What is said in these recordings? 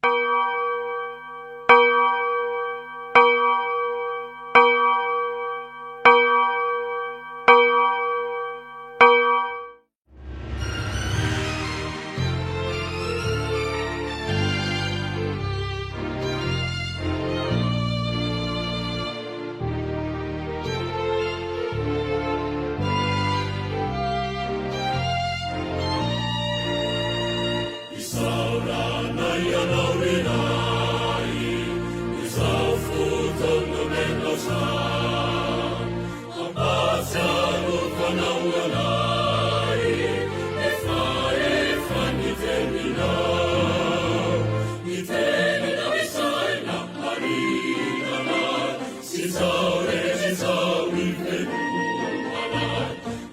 Isaorana ianao ry Ray, izao fotoana nomenao izao. Ampahatsiarovana anao anay ny fahefan'ny teninao. Ny teninao izay naharinana sy izao rehetra izao ivelomana.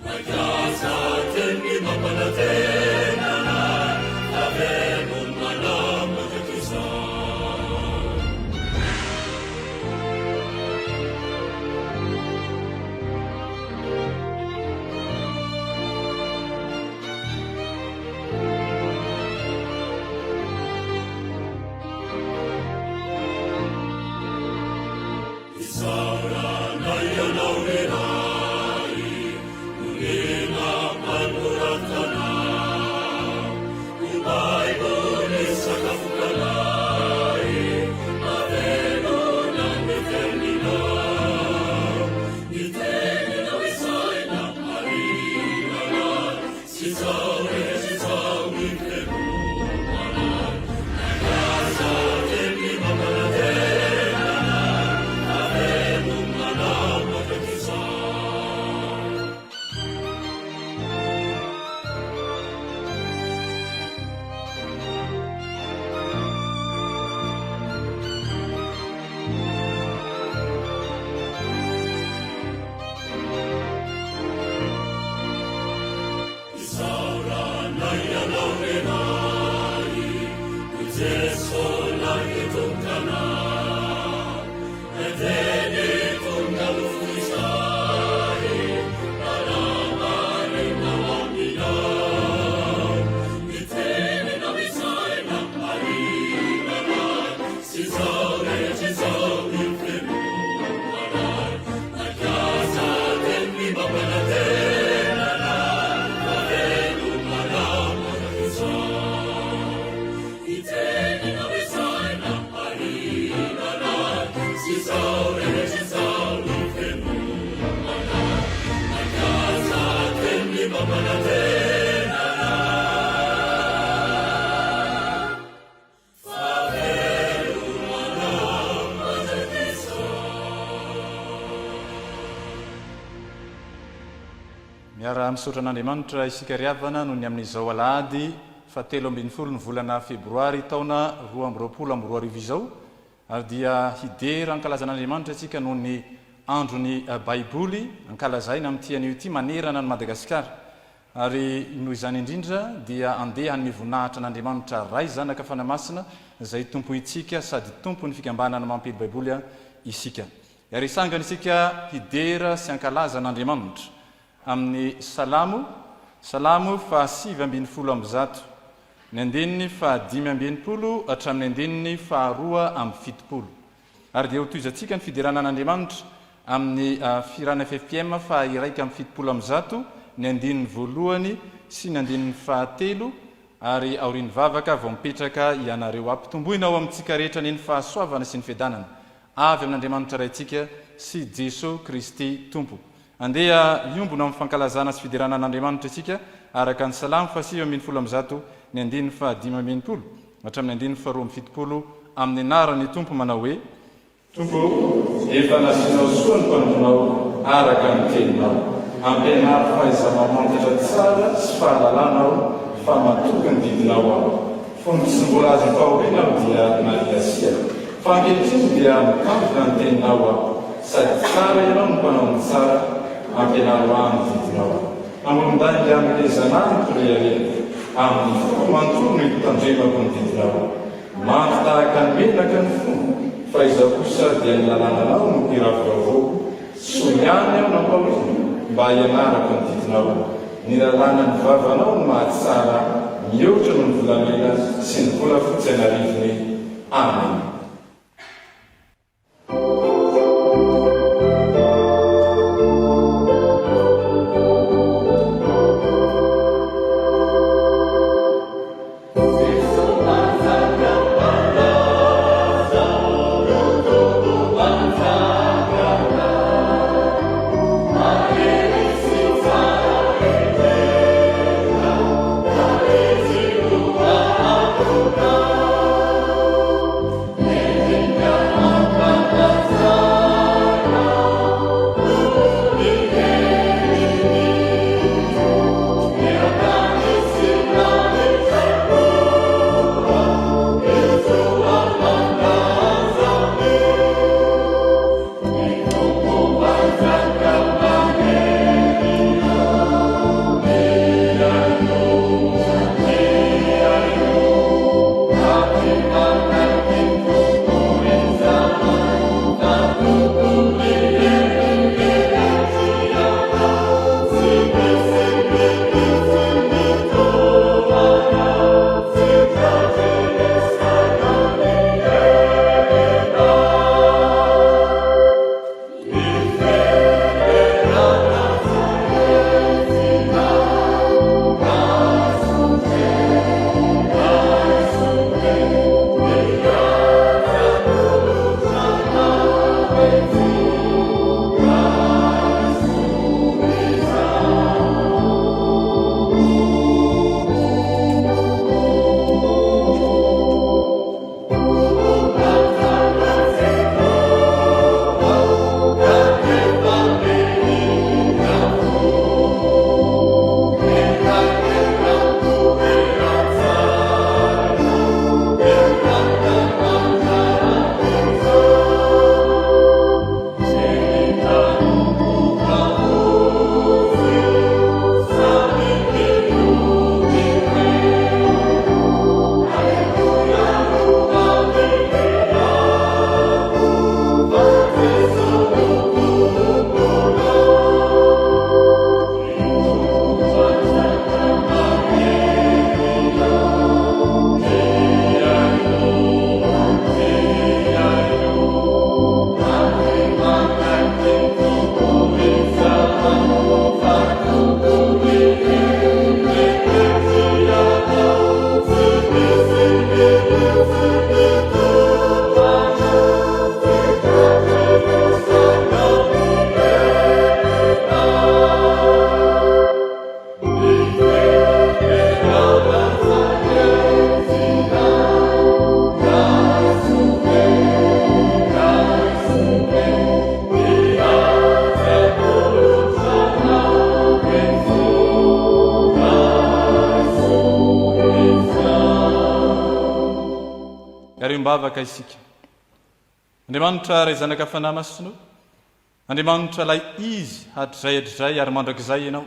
Mampiasa teny mampanantena anay fa velomana mandrakizay. Isaorana ianao ry Ray, nomena mpanoratana Ny Baiboly sakafon-kanay, mahavelona ny teninao. Ny teninao izay naharinana, sy izao rehetra izao ivelomana. Nampiasa teny mampanantenana, havelomana mandrakizay. Isaorana ianao ry Ray, ry Jeso lahitokana. Teny tonga nofo izay, nanamarina ho aminao. Ny teninao izay naharinana, sy izao rehetra izao ivelomana. Nampiasa teny mampanantenana, fahavelomana mandrakizay. Ny teninao izay naharinana, sy izao rehetra izao ivelomana. Nampiasa teny mampanantenana, fahavelomana mandrakizay. Miara-misaotra an'Andriamanitra isika ry havana noho ny amin'izao alahady fahatelo ambin'ny folo ny volana febroary taona 2022 izao ary dia hidera hankalaza an'Andriamanitra isika noho ny andron'ny Baiboly ankalazaina amin'ity anio ity manerana an'i Madagasikara ary noho izany indrindra dia andeha hanome voninahitra an'Andriamanitra Ray Zanaka Fanahy Masina izay Tompointsika sady Tompon'ny fikambanana Mampiely Baiboly isika. Ary hisangana isika hidera sy hankalaza an'Andriamanitra amin'ny Salamo, Salamo faha-119, ny andininy faha-65 hatramin'ny andininy faha-72. Ary dia hotohizantsika ny fiderana an'Andriamanitra amin'ny Fihirana ffpm faha-171, ny andininy voalohany sy ny andininy fahatelo, ary aorian'ny vavaka vao mipetraka ianareo. Ampitomboina ao amintsika rehetra anie ny fahasoavana sy ny fiadanana avy amin'Andriamanitra Raintsika sy Jesoa Kristy Tompo. Andeha hiombona amin'ny fankalazana sy fiderana an'Andriamanitra isika araka ny Salamo faha-119 ny andininy faha-65 hatramin'ny andininy faha-72 amin'ny anaran'ny Tompo manao hoe, Tompo ô, efa nasianao soa ny mpanomponao araka ny teninao. Ampianaro fahaiza-mamantatra tsara sy fahalalana aho fa matoky ny didinao aho. Fony tsy mbola azom-pahoriana aho dia nariasia, fa ankehitriny dia mitandrina ny teninao aho. Sady tsara ianao no mpanao ny tsara, ampianaro ahy ny didinao. Hamoron-dainga hamelezana ahy ny mpirehareha, amin'ny foko manontolo no itandremako ny didinao. Mandry tahaka ny menaka ny foko, fa izaho kosa dia ny lalànanao no iravoravoako. Soa ihany aho nampahorina, mba hianarako ny didinao. Ny lalànan'ny vavanao no mahatsara mihoatra noho ny volamena sy ny volafotsy an'arivony. Amena. Hiarim-bavaka isika. Andriamanitra Ray Zanaka Fanahy Masina o, Andriamanitra ilay Izy hatrizay hatrizay ary mandrakizay Ianao.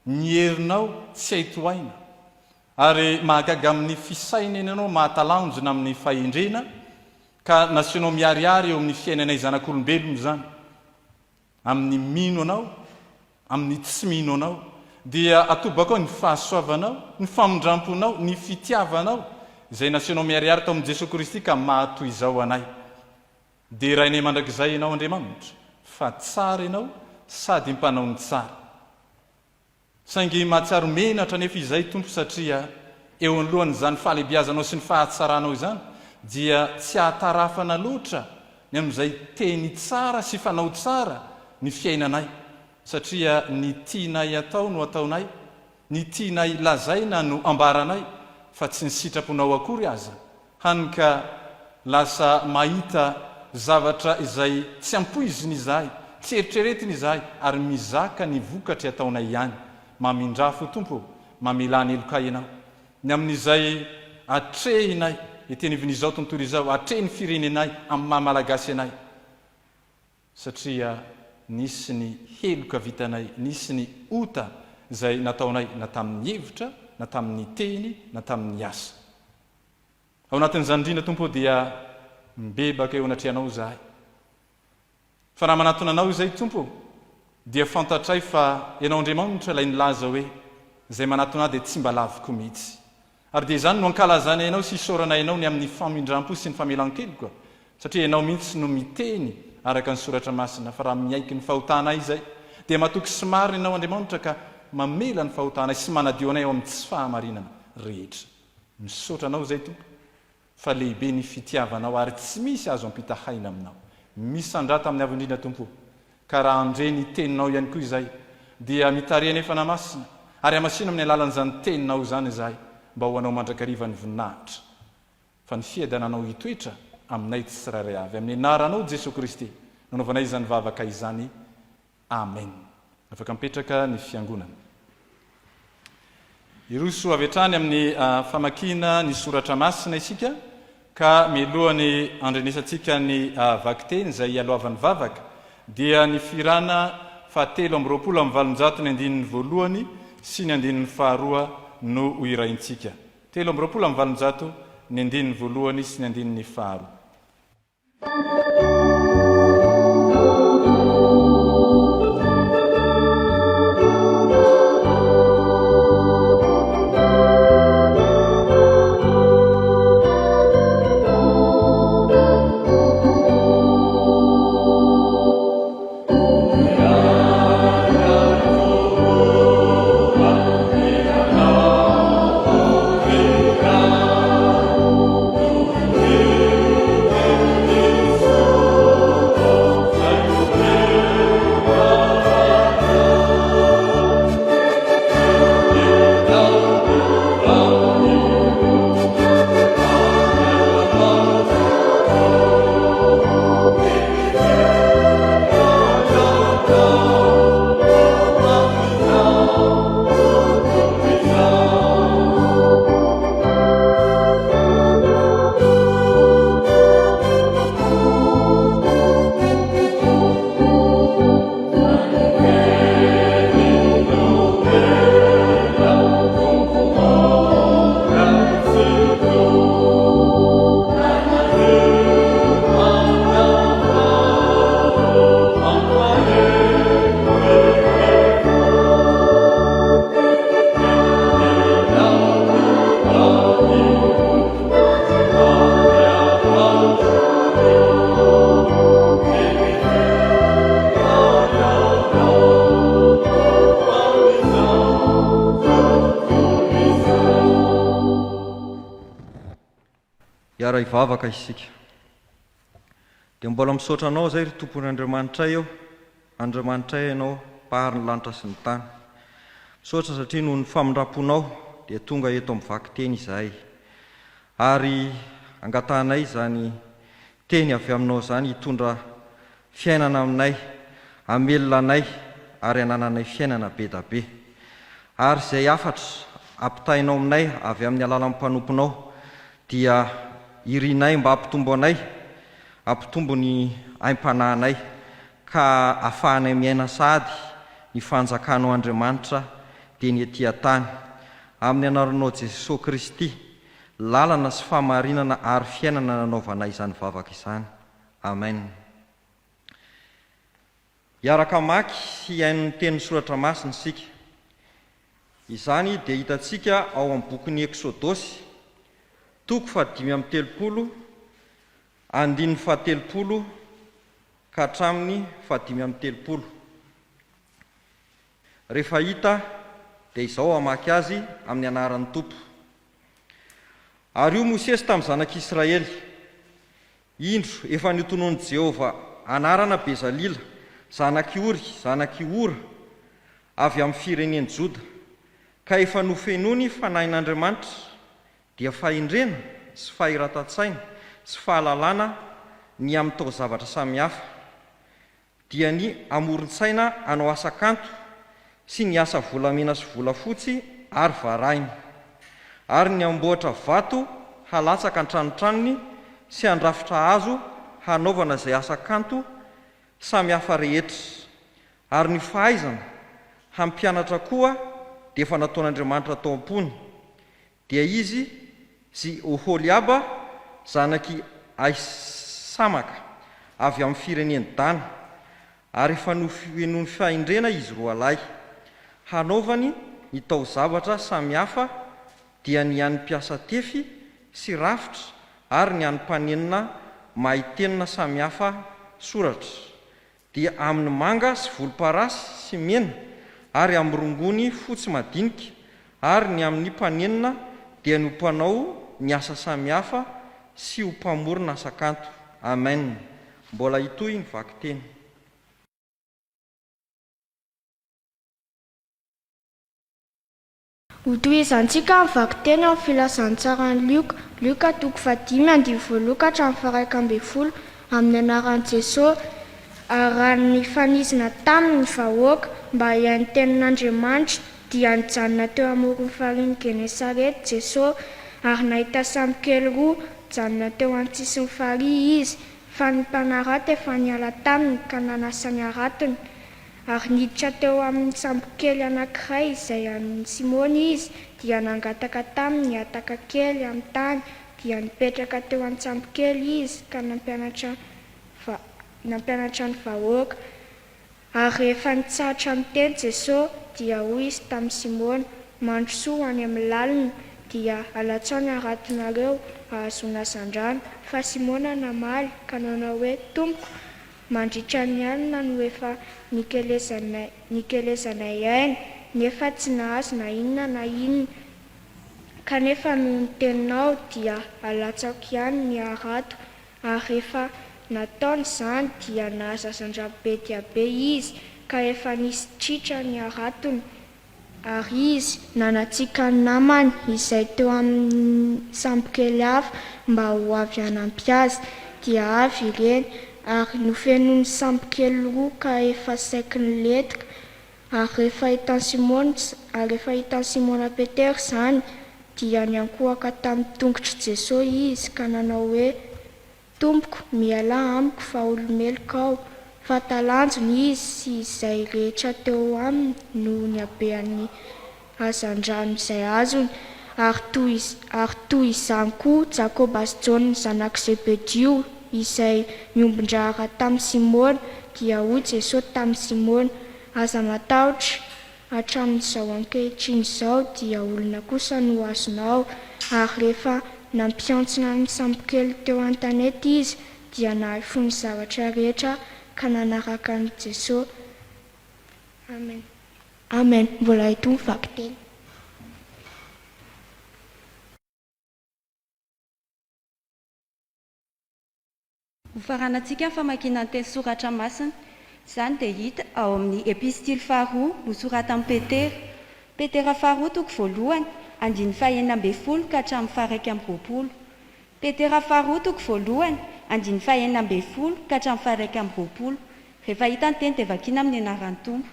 Ny herinao tsy hay tohaina, ary mahagaga amin'ny fisainana Ianao, mahatalanjona amin'ny fahendrena, ka nasianao miharihary eo amin'ny fiainanay zanak'olombelona izany. Amin'ny mino Anao, amin'ny tsy mino Anao, dia atobako ao ny fahasoavanao, ny famindramponao, ny fitiavanao, izay nasianao miharihary tao amin'i Jesoa Kristy ka maha toy izao anay. Derainay mandrakizay Ianao Andriamanitra, fa tsara Ianao sady mpanao ny tsara. Saingy mahatsiaro menatra anefa izay Tompo satria eo anoloan'izany fahalebiazanao sy ny fahatsaranao izany dia tsy ahatarafana loatra ny amin'izay teny tsara sy fanao tsara ny fiainanay satria ny tianay atao no ataonay, ny tianay lazaina no ambaranay fa tsy ny sitraponao akory aza Hany ka lasa mahita zavatra izay tsy ampoizina izahay, tsy eritreretina izahay ary mizaka ny vokatry ataonay ihany. Mamindrà fo Tompo ô, mamelà ny helokay Ianao. Ny amin'izay atrehinay ety anivon'izao tontolo izao, atrehin'ny firenenay amin'ny maha Malagasy anay. Satria nisy ny heloka vitanay, nisy ny ota izay nataonay na tamin'ny hevitra, na tamin'ny teny, na tamin'ny asa. Ao anatin'izany indrindra, Tompo ô, dia mibebaka eo anatrehanao izahay. Fa raha manatona Anao izay, Tompo ô, dia fantatray fa Ianao Andriamanitra ilay nilaza hoe, Izay manatona Ahy dia tsy mba laviko mihitsy. Ary dia izany no ankalazanay Anao sy isaoranay Anao ny amin'ny famindram-po sy ny famelan-keloka, satria Ianao mihitsy no miteny araka ny Soratra Masina fa raha miaiky ny fahotanay izay, dia matoky sy marina Ianao Andriamanitra ka mamela ny fahotanay sy manadio anay ao amin'ny tsy fahamarinana rehetra. Misaotra Anao izay Tompo. Fa lehibe ny fitiavanao ary tsy misy azo ampitahaina aminao. Misandrata amin'ny Avo Indrindra Tompo o! Ka raha handre ny Teninao ihany koa izahay, dia mitariha ny Fanahy Masina, ary hamasino amin'ny alalan'izany Teninao izany izahay, mba ho Anao mandrakariva ny voninahitra. Fa ny fiadananao hitoetra aminay tsirairay avy. Amin'ny Anaranao Jesoa Kristy no anaovanay izany vavaka izany. Amen. Afaka mipetraka ny fiangonana. Hiroso avy hatrany amin'ny famakiana ny soratra masina isika ka mialohan'ny handrenesantsika ny vakiteny izay hialohavan'ny vavaka dia ny fihirana fahatelo amby 820 ny andininy voalohany sy ny andininy faharoa no ho hiraintsika. 823 ny andininy voalohany sy ny andininy faharoa. Hiara-hivavaka isika. Dia mbola misaotra Anao izay ry Tompo Andriamanitray ô, Andriamanitray Ianao Mpahary ny lanitra sy ny tany. Misaotra satria noho ny famindram-ponao dia tonga eto amin'ny vakiteny izahay. Ary angatahanay izany teny avy aminao izany hitondra fiainana aminay, hamelona anay ary hanananay fiainana be da be. Ary izay hafatra ampitainao aminay avy amin'ny alalan'ny mpanomponao dia irinay mba hampitombo anay, hampitombo ny aim-panahinay ka afahanay miaina sahady ny fanjakanao Andriamanitra dia ny ety an-tany. Amin'ny anaranao Jesoa Kristy, lalana sy fahamarinana ary fiainana nanaovanay izany vavaka izany. Amen. Hiaraka hamaky sy hihaino ny tenin'ny Soratra Masina isika. Izany dia hitantsika ao amin'ny bokin'ny Eksodosy, toko fahadimy amby telopolo, andininy fahatelopolo ka hatramin'ny fahadimy amby telopolo. Rehefa hita dia izao hamaky azy amin'ny anaran'ny Tompo. Ary hoy Mosesy tamin'ny zanak'Israely, Indro, efa notononin'i Jehovah anarana Bezalila, zanak'i Ory, zanak'i Hora, avy amin'ny firenen'i Joda, ka efa nofenoiny Fanahin'Andriamanitra, dia fahendrena sy fahiratan-tsaina sy fahalalana ny amin'ny taozavatra samihafa, dia ny hamoron-tsaina hanao asa kanto sy ny asa volamena sy volafotsy ary varahina, ary ny hamboatra vato halatsaka an-tranotranony sy handrafitra hazo hanaovana izay asa kanto samy hafa rehetra, ary ny fahaizana hampianatra koa dia efa nataon'Andriamanitra tao am-pony, Dia izy sy Oholiaba zanak'i Ahisamaka, avy amin'ny firenen'i Dana, ary efa nofenoiny fahendrena izy roalahy, hanaovany ny taozavatra samihafa. dia ny an'ny mpiasa tefy sy rafitra ary ny an'ny mpanenona mahay tenona samihafa soratra, dia amin'ny manga sy volomparasy sy mena ary amin'ny rongony fotsy madinika, ary ny amin'ny mpanenona dia ny ho mpanao ny asa samihafa sy ho mpamorona asa kanto. Amen. Mbola hitohy ny vakiteny. Hotohizantsika ny vakiteny amin'ny Filazantsaran'i Lioka, Lioka toko fahadimy andininy voalohany ka hatramin'ny faha-11, amin'ny anaran'i Jesoa, Ary raha nifanizina taminy ny vahoaka mba hihaino ny tenin'Andriamanitra, dia nijanona teo amoron'ny farihin'i Genesareta Jesoa, ary nahita sambokely roa nijanona teo an-tsisin'ny farihy Izy, fa ny mpanarato efa niala taminy ka nanasa ny haratony. Ary niditra teo amin' ny sambokely anankiray izay an' i Simona izy, dia nangataka taminy hihataka kely amin' ny tany, dia nipetraka teo an-tsambokely izy ka nampianatra va nampianatra ny vahoaka. Ary rehefa nitsahatra niteny Jesosy, dia hoy Izy tamin'i Simona, Mandrosoa ho any amin'ny lalina, dia alatsao ny haratonareo hahazoana hazandrano. Fa Simona namaly ka nanao hoe, Tompoko, Mandritra ny alina no efa nikelezanay nikelezanay aina, nefa tsy nahazo na inona na inona, kanefa noho ny teninao dia alatsako ihany ny harato, ary rehefa nataony izany dia nahazo hazandrano be dia be izy, ka efa nisy tritra ny haratony. Ary izy nanatsiaka ny namany izay teo amin' ny sambokely hafa mba ho avy hanampy azy. Dia avy ireny, ary nofenoiny ny sambokely roa ka efa saiky nilentika. Ary rehefa hitan'i Simona, ary rehefa hitan'i Simona Petera izany, dia niankohoka tamin'ny tongotr'i Jesoa izy ka nanao hoe, Tompoko, mialà amiko fa olo-meloka aho. Fa talanjona izy sy izay rehetra teo aminy noho ny habean'ny hazandrano izay azony. Ary toy ary toy izany koa Jakoba sy Jaona zanak'i Zebedio, izay niombon-draharaha tamin'i Simona. Dia hoy Jesosy tamin'i Simona, Aza matahotra, Hatramin'izao ankehitriny izao dia olona kosa no azonao, ary rehefa nampiantsona ny sambokely teo an-tanety izy dia nahafoy ny zavatra rehetra ka nanaraka an'i Jesoa. Amen. Amen. Mbola hitohy ny vakiteny. Hofaranantsika ny famakiana ny teny soratra masina. Izany dia hita ao amin'ny Epistily faharoa nosoratan'i Petera. Petera faharoa toko voalohany, andininy fahenina ambin'ny folo ka hatramin'ny faha-21. Petera faharoa toko voalohany, andininy fahenina ambin'ny folo ka hatramin'ny faha-21. Rehefa hita ny teny dia vakiana amin'ny anaran'ny Tompo.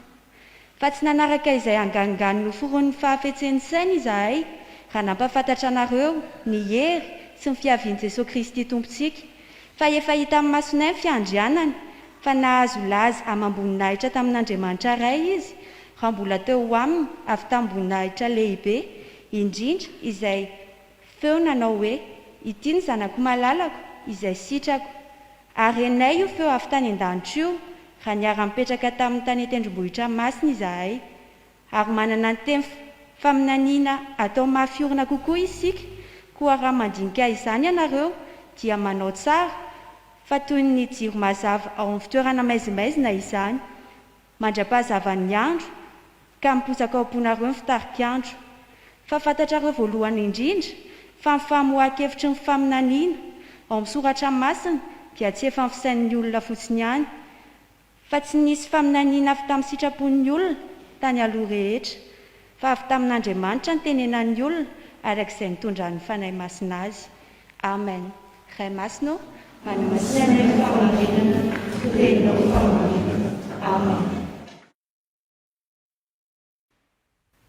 Fa tsy nanaraka izay anganongano noforonin'ny fahafetsen'ny saina izahay, raha nampahafantatra anareo ny hery sy ny fiavian'i Jesoa Kristy Tompontsika, fa efa hitan'ny masonay ny fiandrianany, fa nahazo laza amam-boninahitra tamin'Andriamanitra Ray Izy, raha mbola teo aminy avy tamim-boninahitra lehibe indrindra izay feo nanao hoe, Ity ny Zanako malalako, izay sitrako. Ary renay io feo avy tany an-danitra io, raha niara-nipetraka taminy tany an-tendrombohitra masina izahay. Ary manana ny teny faminaniana atao mafy orina kokoa isika, koa raha mandinika izany ianareo, dia manao tsara, fa toy ny jiro mazava ao amin'ny fitoerana maizimaizina izany, mandra-pahazavan'ny andro, ka miposaka ao am-ponareo ny fitarik'andro. Fa fantatrareo voalohany indrindra fa ny famoahan-kevitry ny faminaniana ao amin'ny Soratra Masina dia tsy efa ny fisain'ny olona fotsiny ihany, fa tsy nisy faminaniana avy tamin'ny sitrapon'ny olona tany aloha rehetra, fa avy tamin'Andriamanitra nitenenan'ny olona araka izay nitondran'ny Fanahy Masina azy. Amen. Ray Masina ô, manamasina anay ny fahamarinana, ho teninao ny fahamarinana. Amen.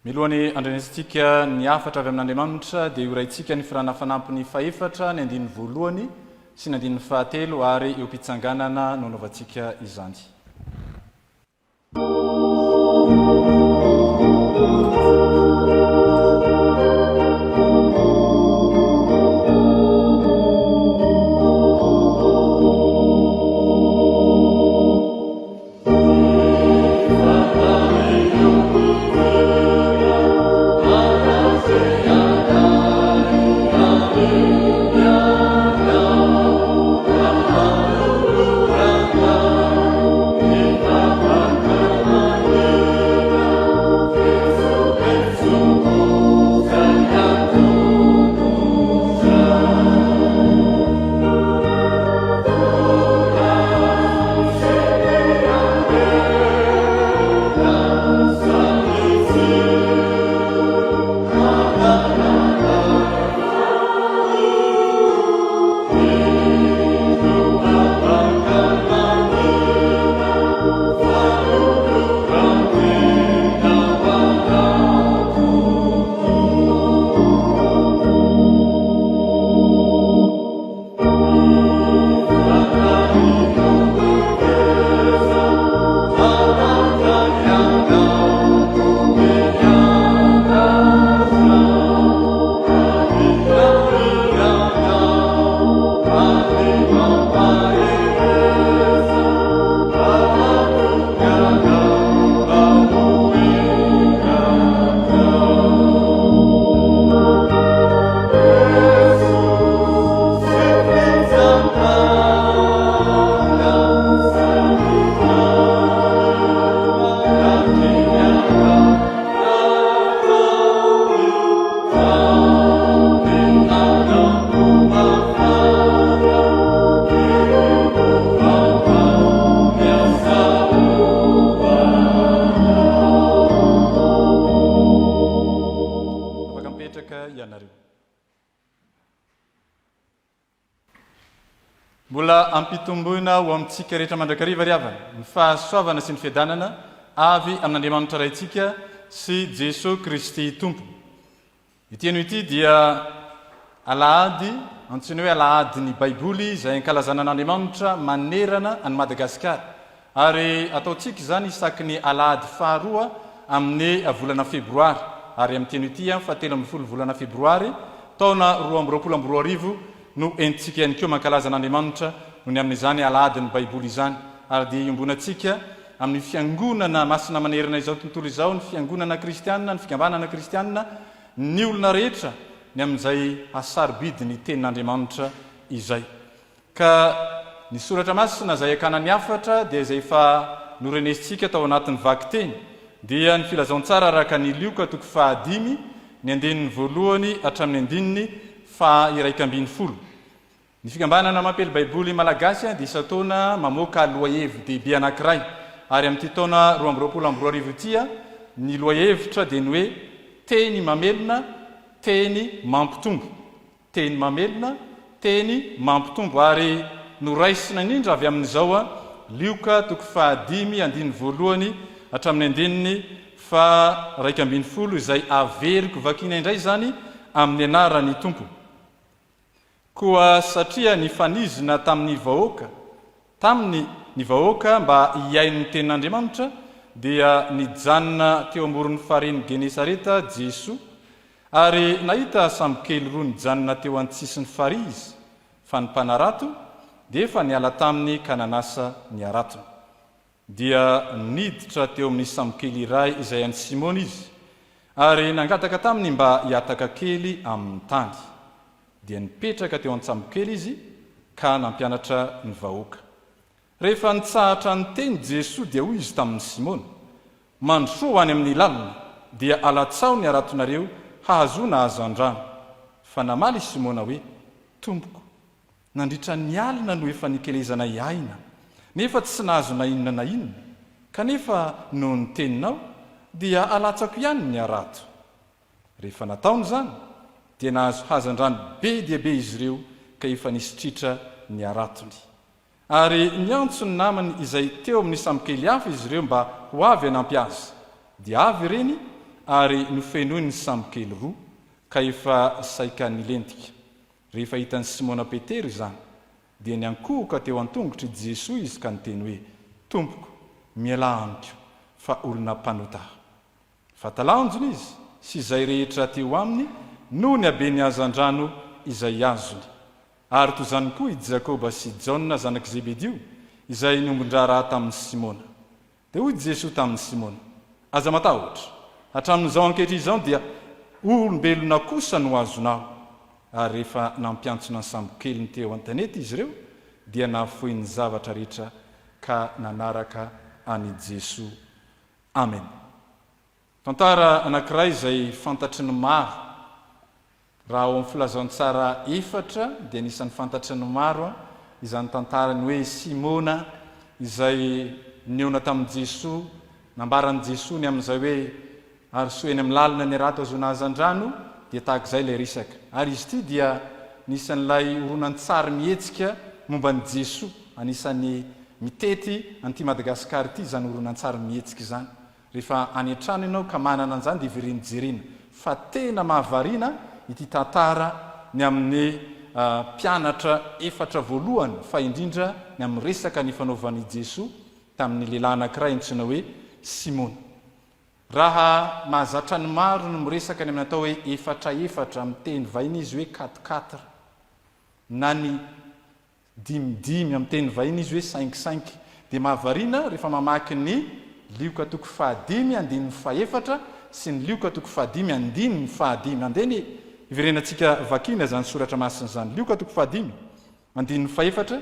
Milohan'ny handrenesantsika ny hafatra avy amin'Andriamanitra dia horaintsika ny firana fanampiny fahefatra, ny andininy voalohany sy ny andininy fahatelo ary eo am-pitsanganana no anaovantsika izany. Mbola ampitomboina ho amintsika rehetra mandrakariva ry havana ny fahasoavana sy ny fiadanana avy amin'Andriamanitra Raintsika sy Jesoa Kristy Tompo. Ity anio ity dia alahady antsoina hoe alahadin'ny Baiboly izay ankalazana an'Andriamanitra manerana an'i Madagasikara. Ary ataontsika izany isaky ny alahady faharoa amin'ny volana febroary. Ary amin'ity anio ity, fahatelo ambin'ny folo volana febroary, taona 2022 no entintsika ihany koa mankalaza an'Andriamanitra noho ny amin'izany alahadin'ny Baiboly izany. Ary dia iombonantsika amin'ny Fiangonana masina manerana izao tontolo izao, ny Fiangonana kristiana, ny fikambanana kristiana, ny olona rehetra ny amin'izay hasarobidy ny Tenin'Andriamanitra izay. Ka ny Soratra Masina izay hakana ny hafatra dia izay efa norenesintsika tao anatin'ny vakiteny, dia ny Filazantsara araka an'i Lioka toko fahadimy, ny andininy voalohany hatramin'ny andininy faha-iraikambinifolo. Ny Fikambanana Mampiely Baiboly Malagasy dia isan-taona mamoaka lohahevi-dehibe anankiray, ary amin'ity taona 2022 ity ny lohahevitra dia ny hoe Teny mamelona, teny mampitombo. Teny mamelona, teny mampitombo ary noraisina indrindra avy amin'izao Lioka toko fahadimy andininy voalohany hatramin'ny andininy faha-11 izay averiko vakiana indray izany amin'ny anaran'ny Tompo. Koa satria nifanizina tamin'ny vahoaka, taminy ny vahoaka mba hihaino ny tenin'Andriamanitra, dia nijanona teo amoron'ny farihin'i Genesareta Jesoa, ary nahita sambokely roa nijanona teo an-tsisin'ny farihy izy, fa ny mpanarato dia efa niala taminy ka nanasa ny haratony. Dia niditra teo amin'ny sambokely iray izay an'i Simona izy, ary nangataka taminy mba hihataka kely amin'ny tany. Dia nipetraka teo an-tsambokely izy ka nampianatra ny vahoaka. Rehefa nitsahatra niteny Jesoa dia hoy izy tamin'i Simona, Mandrosoa ho any amin'ny lalina, dia alatsaho ny haratonareo hahazoana hazandrano. Fa namaly i Simona hoe, Tompoko, Nandritra ny alina no efa nikelezanay aina, nefa tsy nahazo na inona na inona, kanefa noho ny teninao, dia alatsako ihany ny harato. Rehefa nataony izany, dia nahazo hazandrano be dia be izy ireo ka efa nisy tritra ny haratony. Ary niantso ny namany izay teo amin'ny sambokely hafa izy ireo mba ho avy hanampy azy. Dia avy ireny ary nofenoiny ny sambokely roa, ka efa saika nilentika. Rehefa hitan'i Simona Petera izany, dia niankohoka teo an-tongotr'i Jesoa izy ka niteny hoe, Tompoko, mialà amiko, fa olona mpanota aho. Fa talanjona izy sy izay rehetra teo aminy noho ny haben'ny hazandrano izay azony. Ary toy izany koa i Jakoba sy Jaona zanak'i Zebedio, izay niombon-draharaha tamin'i Simona. Dia hoy Jesoa tamin'i Simona, Aza matahotra, hatramin'izao ankehitriny izao dia olombelona kosa no azonao. Ary rehefa nampiantsona ny sambokeliny teo an-tanety izy ireo, dia nahafoy ny zavatra rehetra ka nanaraka an'i Jesoa. Amena. Tantara anankiray izay fantatry ny maro. Raha ao amin'ny Filazantsara efatra dia anisan'ny fantatry ny maro izany tantaran'ny hoe Simona izay nihaona tamin'i Jesoa, nambaran'i Jesoa ny amin'izay hoe arosoy eny amin'ny lalina ny harato ahazoana hazandrano, dia tahaka izay ilay resaka. Ary izy ity dia anisan'ilay horonantsary mihetsika momba an'i Jesoa, anisan'ny mitety an'ity Madagasikara ity izany horonantsary mihetsika izany. Rehefa any an-trano ianao ka manana an'izany dia ivereno jerena fa tena mahavariana ity tantara ny amin'ny mpianatra efatra voalohany fa indrindra ny amin'ny resaka nifanaovan'i Jesoa tamin'ny lehilahy anankiray antsoina hoe Simona. Raha mahazatra ny maro ny miresaka ny amin'ny atao hoe efatra efatra amin'ny teny vahiny izy hoe quatre quatre na ny Dimidimy, amin'ny teny vahiny izy hoe cinq cinq. Dia mahavariana rehefa mamaky ny Lioka toko fahadimy andininy fahefatra sy ny Lioka toko fahadimy andininy fahadimy. Andeha anie hiverenantsika vakiana izany soratra masina izany. Lioka toko fahadimy andininy fahefatra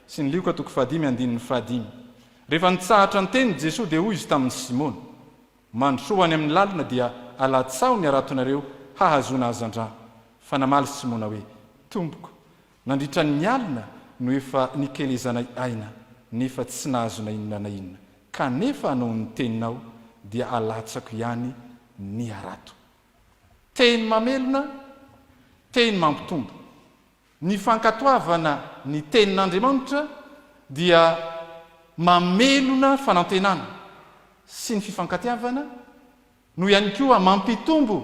sy ny Lioka toko fahadimy andininy fahadimy. Rehefa nitsahatra niteny Jesoa dia hoy Izy tamin'i Simona, Mandrosoa ho any amin'ny lalina dia alatsaho ny haratonareo hahazoana hazandrano. Fa namaly Simona hoe, Tompoko, Nandritra ny alina no efa nikelezanay aina, nefa tsy nahazo na inona na inona. Kanefa noho ny teninao dia alatsako ihany ny harato. Teny mamelona, teny mampitombo. Ny fankatoavana ny Tenin'Andriamanitra dia mamelona fanantenana sy ny fifankatiavana no ihany koa mampitombo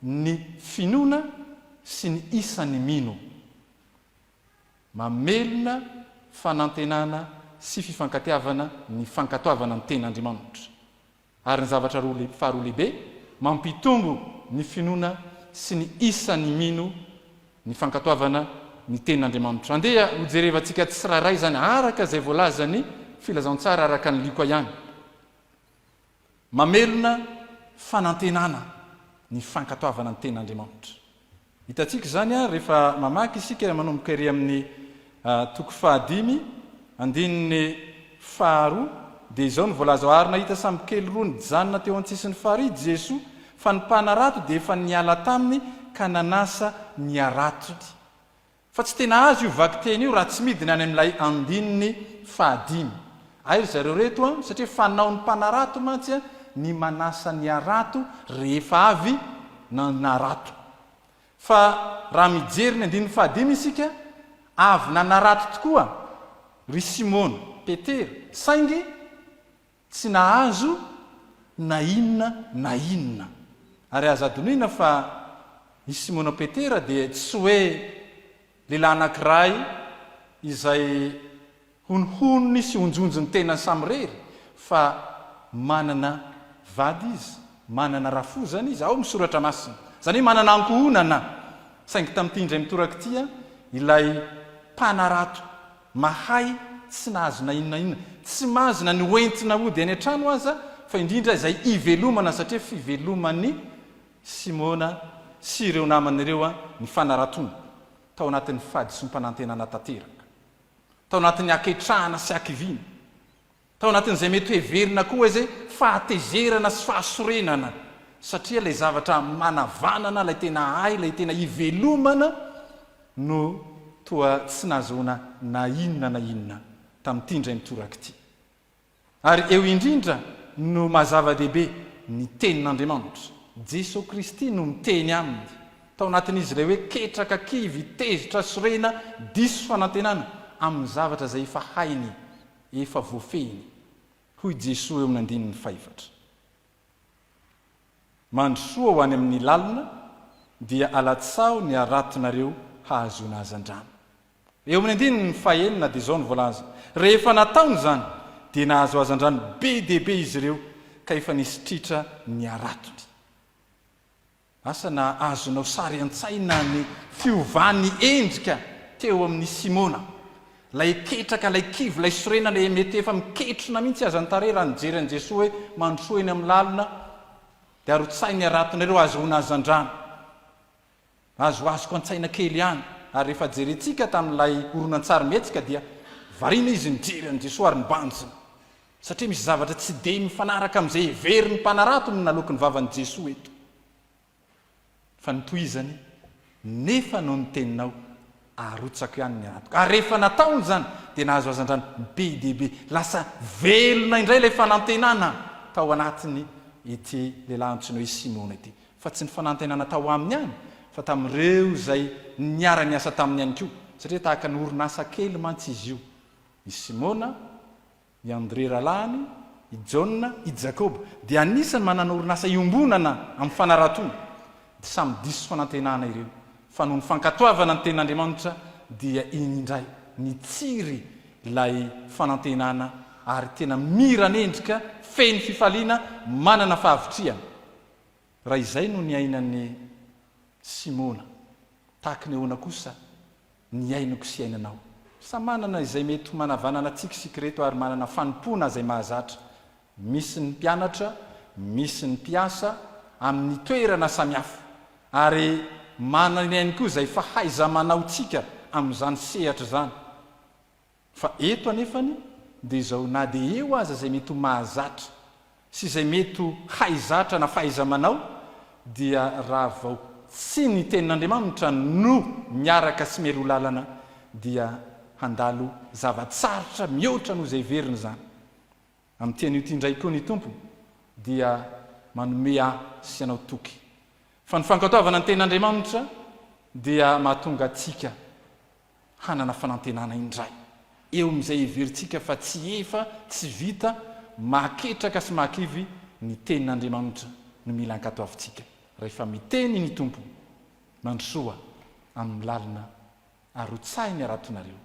ny finoana sy ny isan'ny mino. Mamelona fanantenana sy fifankatiavana ny fankatoavana ny Tenin'Andriamanitra. Ary ny zavatra roa faharoa lehibe, mampitombo ny finoana sy ny isan'ny mino ny fankatoavana ny Tenin'Andriamanitra. Andeha hojerevantsika tsirairay izany araka izay voalazan'ny Filazantsara araka an'i Lioka ihany. Mamelona fanantenana ny fankatoavana ny Tenin'Andriamanitra. Hitantsika izany rehefa mamaky isika manomboka ery amin'ny toko fahadimy, andininy faharoa, dia izao no voalaza ao, Ary nahita sambokely roa nijanona teo an-tsisin'ny farihy Jesoa, fa ny mpanarato dia efa niala taminy ka nanasa ny haratony. Fa tsy tena azo io vakiteny io raha tsy midina any amin'ilay andininy fahadimy. Hay ry zareo reto an, satria fanaon'ny mpanarato mantsy ny manasa ny harato rehefa avy nanarato. Fa raha mijery ny andininy fahadimy isika, avy nanarato tokoa ry Simona Petera, saingy tsy nahazo na inona na inona. Ary aza adinoina fa i Simona Petera dia tsy hoe lehilahy anankiray izay honohonony sy onjonjony tenany samirery fa manana vady izy, manana rafozana izy, ao amin'ny Soratra Masina. Izany hoe manana ankohonana. Saingy tamin'ity indray mitoraka ity, ilay mpanarato Mahay tsy nahazo na inona inona, tsy mahazo na ny hoentina hody any an-trano aza, fa indrindra izay hivelomana satria fiveloman'i Simona sy ireo namany ireo ny fanaratoana, tao anatin'ny fahadisoam-panantenana tanteraka, tao anatin'ny haketrahana sy hakiviana. Tao anatin'izay mety ho heverina koa hoe fahatezerana sy fahasorenana, satria ilay zavatra manavanana, ilay tena ahy, ilay tena ivelomana no toa tsy nahazoana na inona na inona tamin'ity indray mitoraka ity. Ary eo indrindra no maha zava-dehibe ny Tenin'Andriamanitra. Jesoa Kristy no miteny aminy. Tao anatin'izy ilay hoe ketraka, kivy, tezitra, sorena, diso fanantenana amin'ny zavatra izay efa hainy Efa voafehiny, hoy Jesoa eo amin'ny andininy fahefatra. Mandrosoa ho any amin'ny lalina, dia alatsaho ny haratonareo hahazoana hazandrano. Eo amin'ny andininy fahenina dia izao no voalaza, Rehefa nataony izany, dia nahazo hazandrano be dia be izy ireo, ka efa nisy tritra ny haratony. Asa na azonao sary an-tsaina ny fiovan'ny endrika teo amin'i Simona. Ilay ketraka, ilay kivy, ilay sorena, ilay mety efa miketrona mihitsy aza ny tarehy raha nijery an'i Jesoa hoe mandrosoa eny amin'ny lalina dia arotsahy ny haratonareo hahazoana hazandrano. Azoazoko an-tsaina kely ihany. Ary rehefa jerentsika tamin'ilay horonantsary mihetsika dia variana izy nijery an'i Jesoa ary nibanjina. Satria misy zavatra tsy dia mifanaraka amin'izay heverin'ny mpanarato no naloaky ny vavan'i Jesoa eto. Fa notohizany, Nefa noho ny teninao, arotsako ihany ny aratoko. Ary rehefa nataony izany, dia nahazo hazandrano be dia be. Lasa velona indray ilay fanantenana tao anatiny ity lehilahy antsoina hoe Simona ity. Fa tsy ny fanantenana tao aminy ihany, fa tamin'ireo izay niara-niasa taminy ihany koa. Satria tahaka ny orinasa kely mantsy izy io. I Simona, I André rahalahiny, i Jaona, i Jakoba, dia anisan'ny manana orinasa iombonana amin'ny fanaratoana. Dia samy diso fanantenana ireo, fa noho ny fankatoavana ny Tenin'Andriamanitra dia iny indray nitsiry ilay fanantenana ary tena miran'endrika, feno fifaliana, manana fahavitrihana. Raha izay no niainan'i Simona, tahaka ny ahoana kosa ny ainako sy ainanao. Samy manana izay mety ho manavanana antsika isika ireto ary manana fanompoana izay mahazatra. Misy ny mpianatra, misy ny mpiasa amin'ny toerana samihafa ary manana ihany koa izay fahaiza-manaontsika amin'izany sehatra izany. Fa eto anefany dia izao na dia eo aza izay mety ho mahazatra sy izay mety ho haizatra na fahaiza-manao dia raha vao tsy ny tenin'Andriamanitra no miaraka sy mialoha lalana dia handalo zava-tsarotra mihoatra noho izay heverina izany. Amin'ity anio ity indray koa ny Tompo dia manome ahy sy anao toky fa ny fankatoavana ny tenin'Andriamanitra dia mahatonga antsika. hanana fanantenana indray eo amin'izay heverintsika fa tsy efa, tsy vita, mahaketraka sy mahakivy ny Tenin'Andriamanitra no mila ankatoavintsika rehefa miteny ny Tompo, Mandrosoa amin'ny lalina arotsahy ny haratonareo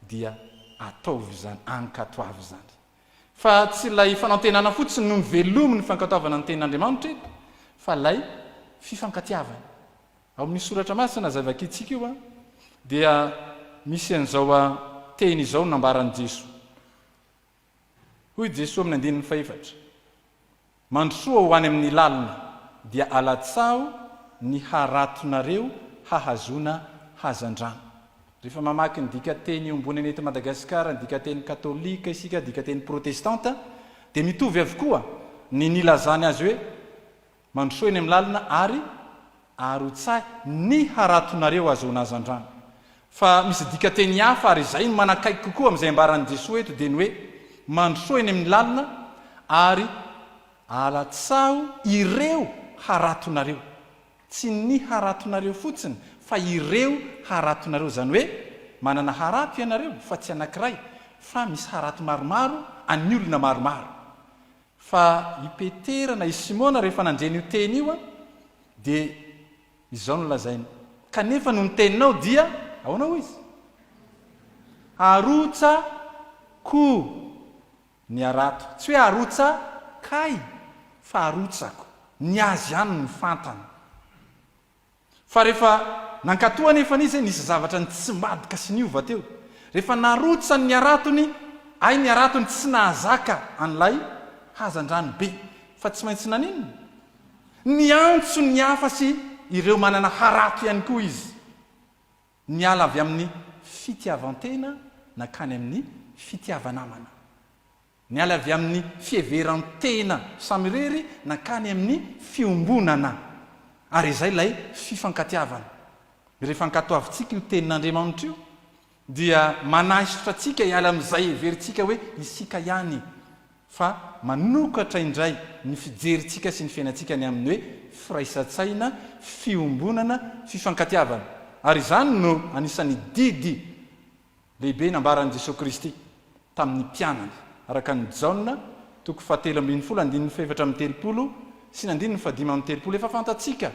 dia ataovy izany, ankatoavy izany. Fa tsy ilay fanantenana fotsiny no novelomin'ny fankatoavana ny Tenin'Andriamanitra eto fa ilay fifankatiavana. Ao amin'ny Soratra Masina izay vakintsika io dia misy an'izao teny izao nambaran'i Jesoa. Hoy Jesoa amin'ny andininy fahefatra, Mandrosoa ho any amin'ny lalina, dia alatsaho ny haratonareo hahazoana hazandrano. Rehefa mamaky ny dikanteny iombonana eto Madagasikara, ny dikanteny katolika isika, dikanteny protestanta, dia mitovy avokoa ny nilazany azy hoe, Mandrosoa eny amin'ny lalina ary arotsahy ny haratonareo ahazoana hazandrano. Fa misy dikanteny hafa ary izay no manakaiky kokoa amin'izay ambaran'i Jesoa eto dia ny hoe mandrosoa eny amin'ny lalina ary alatsaho ireo haratonareo. Tsy ny haratonareo fotsiny fa ireo haratonareo. Izany hoe manana harato ianareo fa tsy anankiray fa misy harato maromaro an'ny olona maromaro. Fa i Petera na i Simona rehefa nandre an'io teny io dia izao no lazainy, Kanefa noho ny teninao dia, ahoana hoy izy? Arotsako ny harato. Tsy hoe arotsakay fa arotsako. Ny azy ihany no fantany. Fa rehefa nankatò anefa izy, nisy zavatra nitsimbadika sy niova teo. Rehefa narotsany ny haratony, hay ny haratony tsy nahazaka an'ilay hazandrano be, fa tsy maintsy naninona? Niantso ny hafa sy ireo manana harato ihany koa izy. Niala avy amin'ny fitiavan-tena nankany amin'ny fitiava-namana. Niala avy amin'ny fiheveran-tena samirery nankany amin'ny fiombonana. Ary izay ilay fifankatiavana. Rehefa ankatoavintsika io Tenin'Andriamanitra io, dia manaisotra antsika hiala amin'izay heverintsika hoe isika ihany, fa manokatra indray ny fijerintsika sy ny fiainantsika ny amin'ny hoe firaisan-tsaina, fiombonana, fifankatiavana. Ary izany no anisan'ny didy lehibe nambaran'i Jesoa Kristy tamin'ny mpianany, araka an'i Jaona toko fahatelo ambin'ny folo andininy fahefatra amby telopolo sy ny andininy fahadimy amby telopolo. Efa fantatsika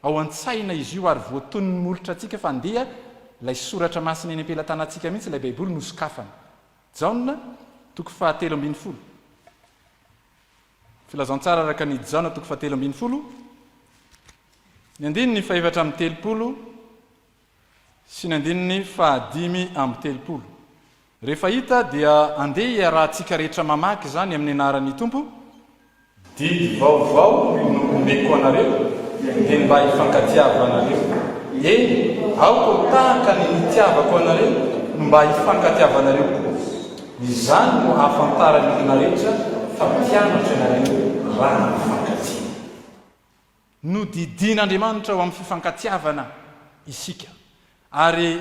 ao an-tsaina izy io ary voatonin'ny molotra antsika fa andeha ilay soratra masina eny am-pelatanantsika mihitsy ilay Baiboly nosokafana. Jaona toko fahatelo ambin'ny folo. Filazantsara araka an'i Jaona toko fahatelo ambin'ny folo, ny andininy fahefatra amby telopolo Sy ny andininy faha-35. Rehefa hita dia andeha hiarahantsika rehetra mamaky izany amin'ny anaran'ny Tompo. Didy vaovao no omeko anareo, dia ny mba hifankatiavanareo. Eny, aoka ho tahaka ny nitiavako anareo no mba hifankatiavanareo koa. Izany no ahafantaran'ny olona rehetra fa mpianatro ianareo raha mifankatia. Nodidian'Andriamanitra ho amin'ny fifankatiavana isika. Ary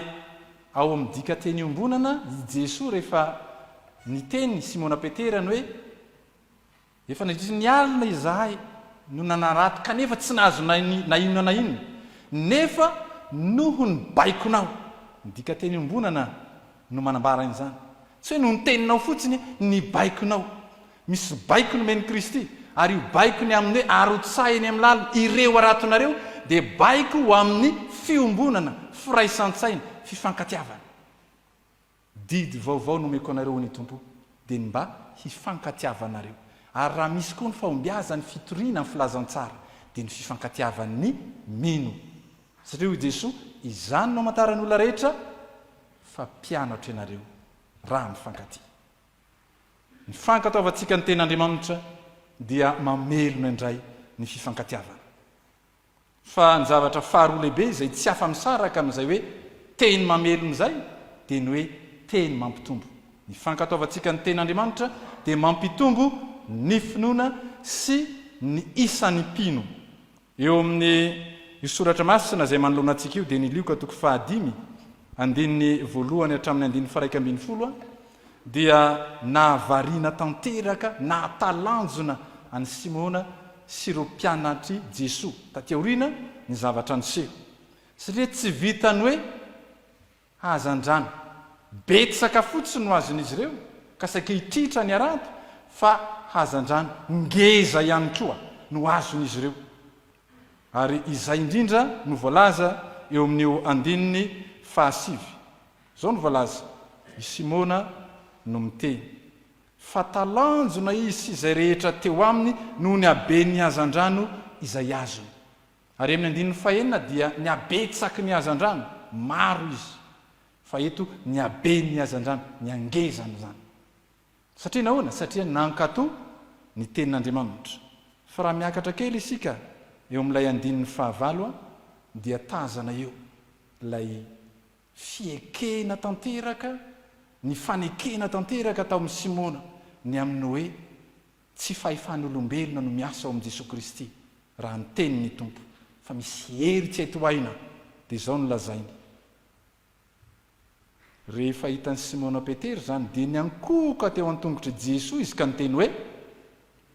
ao amin'ny dikanteny iombonana, i Jesoa rehefa niteny Simona Petera ny hoe, Efa nandritry ny alina izahay no nanarato kanefa tsy nahazo na inona na inona, nefa noho ny baikonao. Ny dikanteny iombonana no manambara an'izany. Tsy hoe noho ny teninao fotsiny, ny baikonao. Misy baiko nomen'i Kristy, ary io baiko ny amin'ny hoe arotsahy eny amin'ny lalina ireo haratonareo dia baiko ho amin'ny fiombonana, firaisan-tsaina, fifankatiavana. Didy vaovao nomeko anareo hoy ny Tompo dia ny mba hifankatiavanareo. Ary raha misy koa ny fahombiazan'ny fitoriana ny filazantsara dia ny fifankatiavan'ny mino. Satria hoy Jesoa, izany no hamantaran'ny olona rehetra fa mpianatro ianareo raha mifankatia. Ny fankatoavantsika ny Tenin'Andriamanitra dia mamelona indray ny fifankatiavana. Fa ny zavatra faharoa lehibe izay tsy afa-misaraka amin'izay hoe teny mamelona izay dia ny hoe teny mampitombo. Ny fankatoavantsika ny Tenin'Andriamanitra dia mampitombo ny finoana sy ny isan'ny mpino. Eo amin'ny io soratra masina izay manoloana antsika io dia ny Lioka toko fahadimy andininy voalohany hatramin'ny andininy faha-iraika ambin'ny folo dia nahavariana tanteraka, nahatalanjona an'i Simona sy ireo mpianatr'i Jesoa taty aoriana ny zavatra niseho. Satria tsy vitan'ny hoe hazandrano. betsaka fotsiny no azon'izy ireo ka saika hitritra ny harato fa hazandrano ngeza ihany koa no azon'izy ireo. Ary izay indrindra no voalaza eo amin'io andininy fahasivy. Izao no voalaza, I Simona no miteny, fa talanjona izy sy izay rehetra teo aminy noho ny haben'ny hazandrano izay azony. Ary amin'ny andininy fahenina dia ny habetsaky ny hazandrano, maro izy, fa eto ny haben'ny hazandrano, ny hangezany izany. Satria nahoana? Satria nankatò ny tenin'Andriamanitra. Fa raha miakatra kely isika eo amin'ilay andininy fahavalo dia tazana eo ilay fiekena tanteraka, ny fanekena tanteraka tao amin'i Simona ny amin'ny hoe tsy fahefan'olombelona no miasa ao amin'i Jesoa Kristy raha ny tenin'ny Tompo fa misy hery tsy hay tohaina dia izao no lazainy Rehefa hitan'i Simona Petera izany, dia niankohoka teo an-tongotr'i Jesoa izy ka niteny hoe,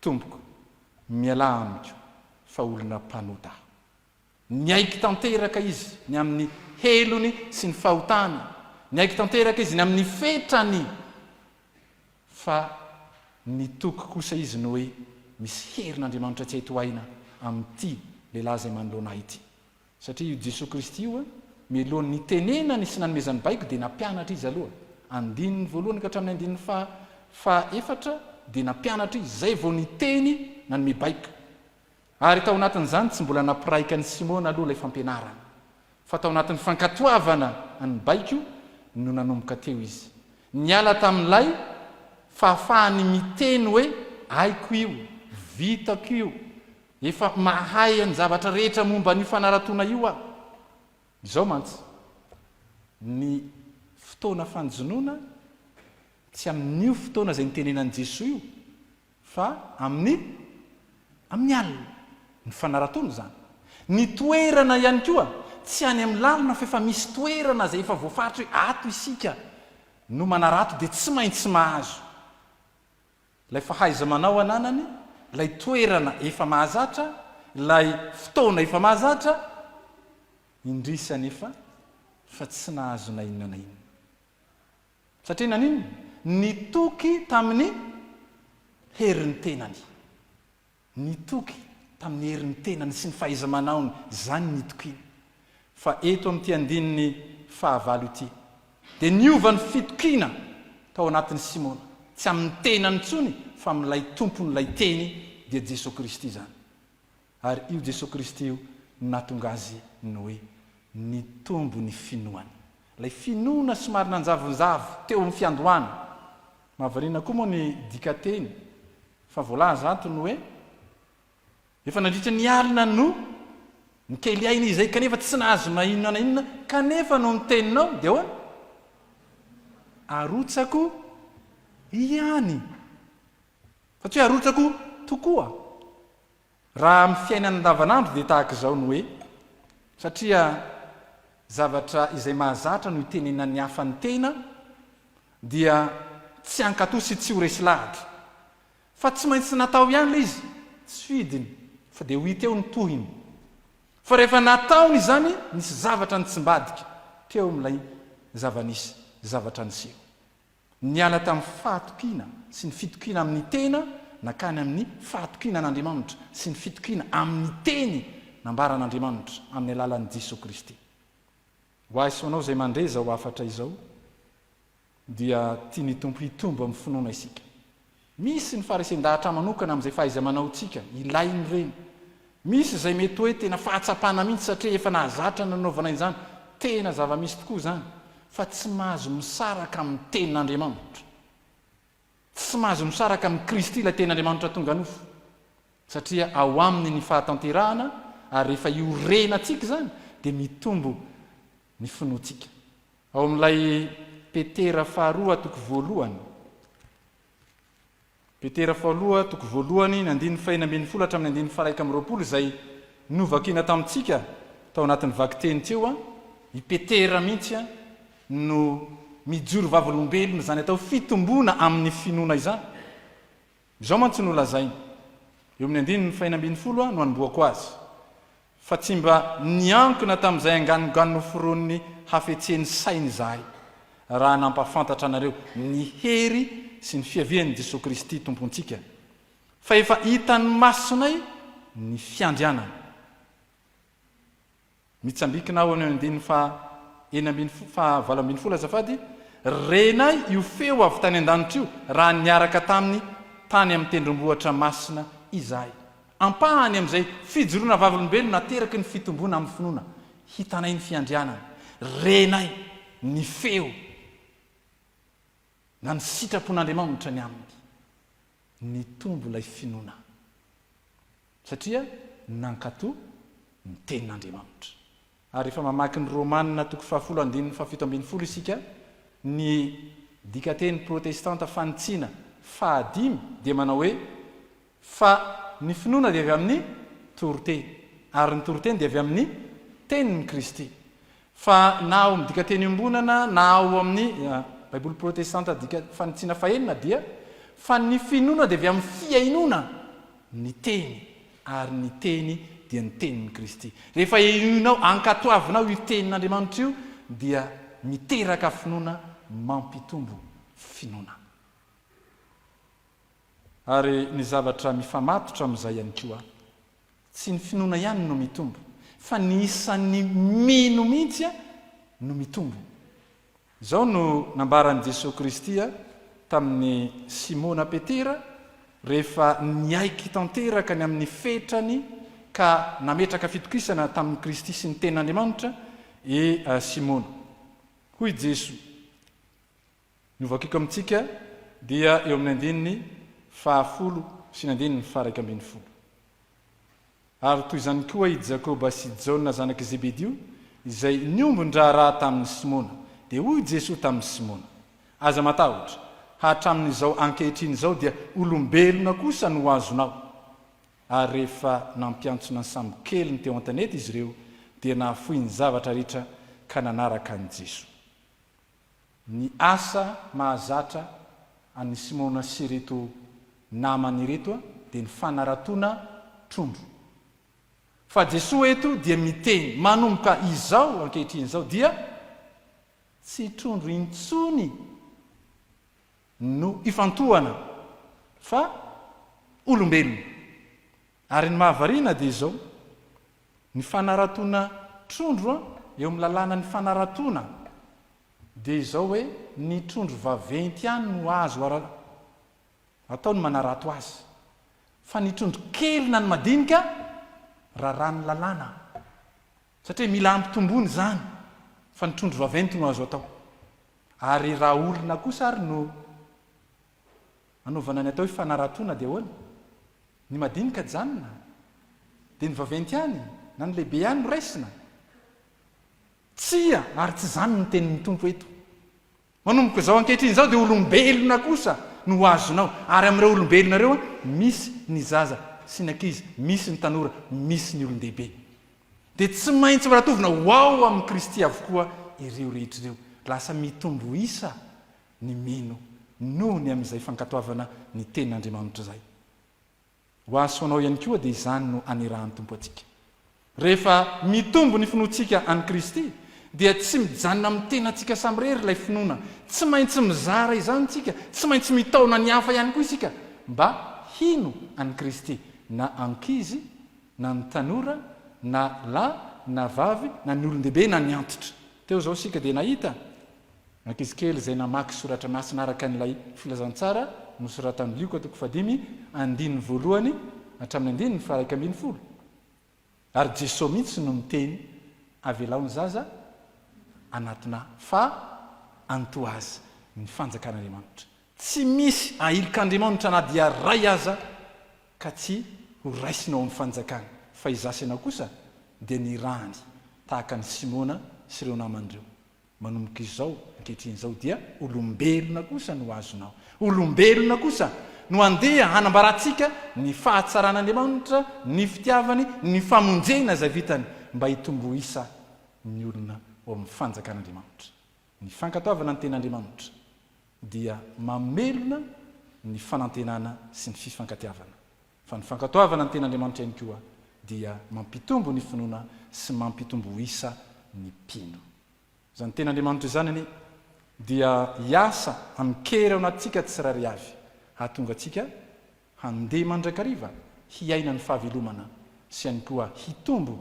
Tompoko, mialà amiko, fa olona mpanota aho. Niaiky tanteraka izy ny amin'ny helony sy ny fahotany, niaiky tanteraka izy ny amin'ny fetrany, fa nitoky kosa izy ny hoe, Misy herin'Andriamanitra tsy hay tohaina amin'ity lehilahy izay manoloana ahy ity. Satria io Jesoa Kristy io, mialohan'ny nitenenany sy nanomezany baiko dia nampianatra Izy aloha. Andininy voalohany ka hatramin'ny andininy faha faha efatra dia nampianatra Izy, izay vao niteny nanome baiko. Ary tao anatin'izany tsy mbola nampiraika an'i Simona aloha ilay fampianarana. Fa tao anatin'ny fankatoavana ny baiko no nanomboka teo izy. Niala tamin'ilay fahafahany miteny hoe aiko io, vitako io, Efa mahay ny zavatra rehetra momba an'io fanaratoana io aho. Izao mantsy, ny fotoana fanjonoana tsy amin'io fotoana izay nitenenan'i Jesoa io fa amin'ny amin'ny alina. Ny fanaratoana izany. Ny toerana ihany koa, tsy any amin'ny lalina fa efa misy toerana izay efa voafaritra hoe ato isika no manarato dia tsy maintsy mahazo. Ilay fahaiza-manao ananany, ilay toerana efa mahazatra, ilay fotoana efa mahazatra, indrisy anefa fa tsy nahazo na inona na inona. Satria naninona? Nitoky tamin'ny herin'ny tenany. Nitoky tamin'ny herin'ny tenany sy ny fahaiza-manaony izany nitokiany. Fa eto amin'ity andininy fahavalo ity, dia niova ny fitokiana tao anatin'i Simona, tsy amin'ny tenany intsony fa amin'ilay Tompon'ilay Teny, dia Jesoa Kristy izany. Ary io Jesoa Kristy io no nahatonga azy ny hoe nitombo ny finoany. Ilay finoana somary nanjavonjavo teo amin'ny fiandohana. Mahavariana koa moa ny dikanteny Fa voalaza ato ny hoe, efa nandritra ny alina no nikely aina izay kanefa tsy nahazo na inona na inona, kanefa noho ny teninao dia ahoana? Arotsako ihany. Fa tsy hoe arotsako tokoa. Raha amin'ny fiainana andavanandro dia tahaka izao ny hoe, satria zavatra izay mahazatra no itenenan'ny hafa ny tena dia tsy hankatò sy tsy ho resy lahatra. Fa tsy maintsy natao ihany ilay izy, tsy fidiny, fa dia ho hita eo ny tohiny. Fa rehefa nataony izany, nisy zavatra nitsimbadika teo amin'ilay zava-nisy, zavatra niseho. Niala tamin'ny fahatokiana sy ny fitokiana amin'ny tena nankany amin'ny fahatokiana an'Andriamanitra sy ny fitokiana amin'ny teny nambaran'Andriamanitra amin'ny alalan'i Jesoa Kristy. Ho ahy sy ho anao izay mandre izao hafatra izao dia tian'ny Tompo hitombo amin'ny finoana isika. Misy ny faharesen-dahatra manokana amin'izay fahaiza-manaontsika, ilaina ireny. Misy izay mety hoe tena fahatsapana mihitsy satria efa nahazatra ny nanaovana izany. Tena zava-misy tokoa izany, fa tsy mahazo misaraka amin'ny Tenin'Andriamanitra. Tsy mahazo misaraka amin'i Kristy ilay Tenin'Andriamanitra tonga nofo, satria ao Aminy ny fahatanterahana, ary rehefa iorenantsika izany dia mitombo ny finoantsika. Ao amin'ilay Petera faharoa toko voalohany. Petera faharoa toko voalohany, ny andininy fahenina ambin'ny folo hatramin'ny andininy faha-21 izay novakiana tamintsika tao anatin'ny vakiteny teo, i Petera mihitsy no mijoro vavolombelona izany atao fitomboana amin'ny finoana izany. Izao mantsy no lazainy, eo amin'ny andininy fahenina ambin'ny folo no anombohako azy, Fa tsy mba niankina tamin'izay anganongano noforonin'ny hafetsen'ny sainy izahay. raha nampahafantatra anareo ny hery sy ny fiavian'i Jesoa Kristy Tompontsika, fa efa hitan'ny masonay ny fiandrianany. Mitsambikina aho any andininy faha 16, faha 18 azafady, Renay io feo avy tany an-danitra io raha niaraka taminy tany amin'ny tendrombohitra masina izahay. Ampahany amin'izay fijoroana vavolombelona ateraky ny fitomboana amin'ny finoana. Hitanay ny fiandrianana. Renay ny feo na ny sitrapon'Andriamanitra ny aminy. Nitombo ilay finoana satria nankatò ny tenin'Andriamanitra. Ary rehefa mamaky ny Romana toko fahafolo andininy fahafito ambin'ny folo isika, ny dikanteny protestanta fanitsiana fahadimy dia manao hoe, Fa ny finoana dia avy amin'ny toriteny, ary ny toriteny dia avy amin'ny tenin'i Kristy. Fa na ao amin'ny dikanteny iombonana na ao amin'ny Baiboly protestanta dika fanitsiana fahenina dia, Fa ny finoana dia avy amin'ny fihainoana ny teny, ary ny teny dia ny tenin'i Kristy. Rehefa henoinao, ankatoavinao io tenin'Andriamanitra io dia miteraka finoana mampitombo finoana. Ary ny zavatra mifamatotra amin'izay ihany koa, tsy ny finoana ihany no mitombo, fa ny isan'ny mino mihitsy no mitombo. Izao no nambaran'i Jesoa Kristy tamin'i Simona Petera rehefa niaiky tanteraka ny amin'ny fetrany ka nametraka fitokisana tamin'i Kristy sy ny Tenin'Andriamanitra i Simona. Hoy Jesoa, Ny hovakiko amintsika dia eo amin'ny andininy fahafolo sy ny andininy faha-11. Ary toy izany koa i Jakoba sy Jaona zanak'i Zebedio, izay niombon-draharaha tamin'i Simona. Dia hoy Jesoa tamin'i Simona, Aza matahotra, hatramin'izao ankehitriny izao dia olombelona kosa no ho azonao. Ary rehefa nampiantsona ny sambokeliny teo an-tanety izy ireo, dia nahafoy ny zavatra rehetra ka nanaraka an'i Jesoa. Ny asa mahazatra an'i Simona sy ireto namany ireto dia ny fanaratoana trondro. Fa Jesoa eto dia miteny manomboka izao ankehitriny izao dia tsy trondro intsony no ifantohana fa olombelona. Ary ny mahavariana dia izao, ny fanaratoana trondro eo amin'ny lalànan'ny fanaratoana dia izao hoe ny trondro vaventy ihany no azo atao ny manarato azy fa ny trondro kely na ny madinika raràn'ny lalàna satria mila ampitomboina izany fa ny trondro vaventy no azo atao. Ary raha olona kosa ary no Anaovana ny atao hoe fanaratoana dia ahoana? Ny madinika ajanona? Dia ny vaventy ihany na ny lehibe ihany no raisina? Tsia, ary tsy izany no tenin'ny Tompo eto. Manomboka izao ankehitriny izao dia olombelona kosa no ho azonao, ary amin'ireo olombelona ireo misy ny zaza sy ny ankizy, misy ny tanora, misy ny olon-dehibe. Dia tsy maintsy horatovina ho ao amin'i Kristy avokoa ireo rehetra ireo. Lasa mitombo isa ny mino noho ny amin'izay fankatoavana ny Tenin'Andriamanitra izay. Ho ahy sy ho anao ihany koa dia izany no anirahan'ny Tompo antsika. Rehefa mitombo ny finoantsika an'i Kristy dia tsy mijanona amin'ny tenantsika samirery ilay finoana, tsy maintsy mizara izany isika, tsy maintsy mitaona ny hafa ihany koa isika mba hino an'i Kristy, na ankizy na ny tanora na lahy na vavy na ny olon-dehibe na ny antitra. Teo izao isika dia nahita Ankizy kely izay namaky soratra masina araka an'ilay filazantsara nosoratan'i Lioka toko fahadimy andininy voalohany hatramin'ny andininy faha-11. Ary Jesoa mihitsy no miteny, Avelao ny zaza hanatona fa antoa azy ny fanjakan'Andriamanitra. Tsy misy ahilik'Andriamanitra na dia iray aza ka tsy ho raisina ao amin'ny fanjakany, fa izaho sy ianao kosa dia nirahany tahaka an'i Simona sy ireo namany ireo. Manomboka izao, ankehitriny izao, dia olombelona kosa no azonao. Olombelona kosa no handeha hanambarantsika ny fahatsaran'Andriamanitra, ny fitiavany, ny famonjena izay vitany mba hitombo isa ny olona ao amin'ny fanjakan'Andriamanitra. Ny fankatoavana ny Tenin'Andriamanitra dia mamelona ny fanantenana sy ny fifankatiavana. Fa ny fankatoavana ny Tenin'Andriamanitra ihany koa dia mampitombo ny finoana sy mampitombo isa ny mpino. Izany Tenin'Andriamanitra izany anie. dia hiasa amin-kery ao anatintsika tsirairay avy hahatonga antsika handeha mandrakariva hiaina ny fahavelomana sy ihany koa hitombo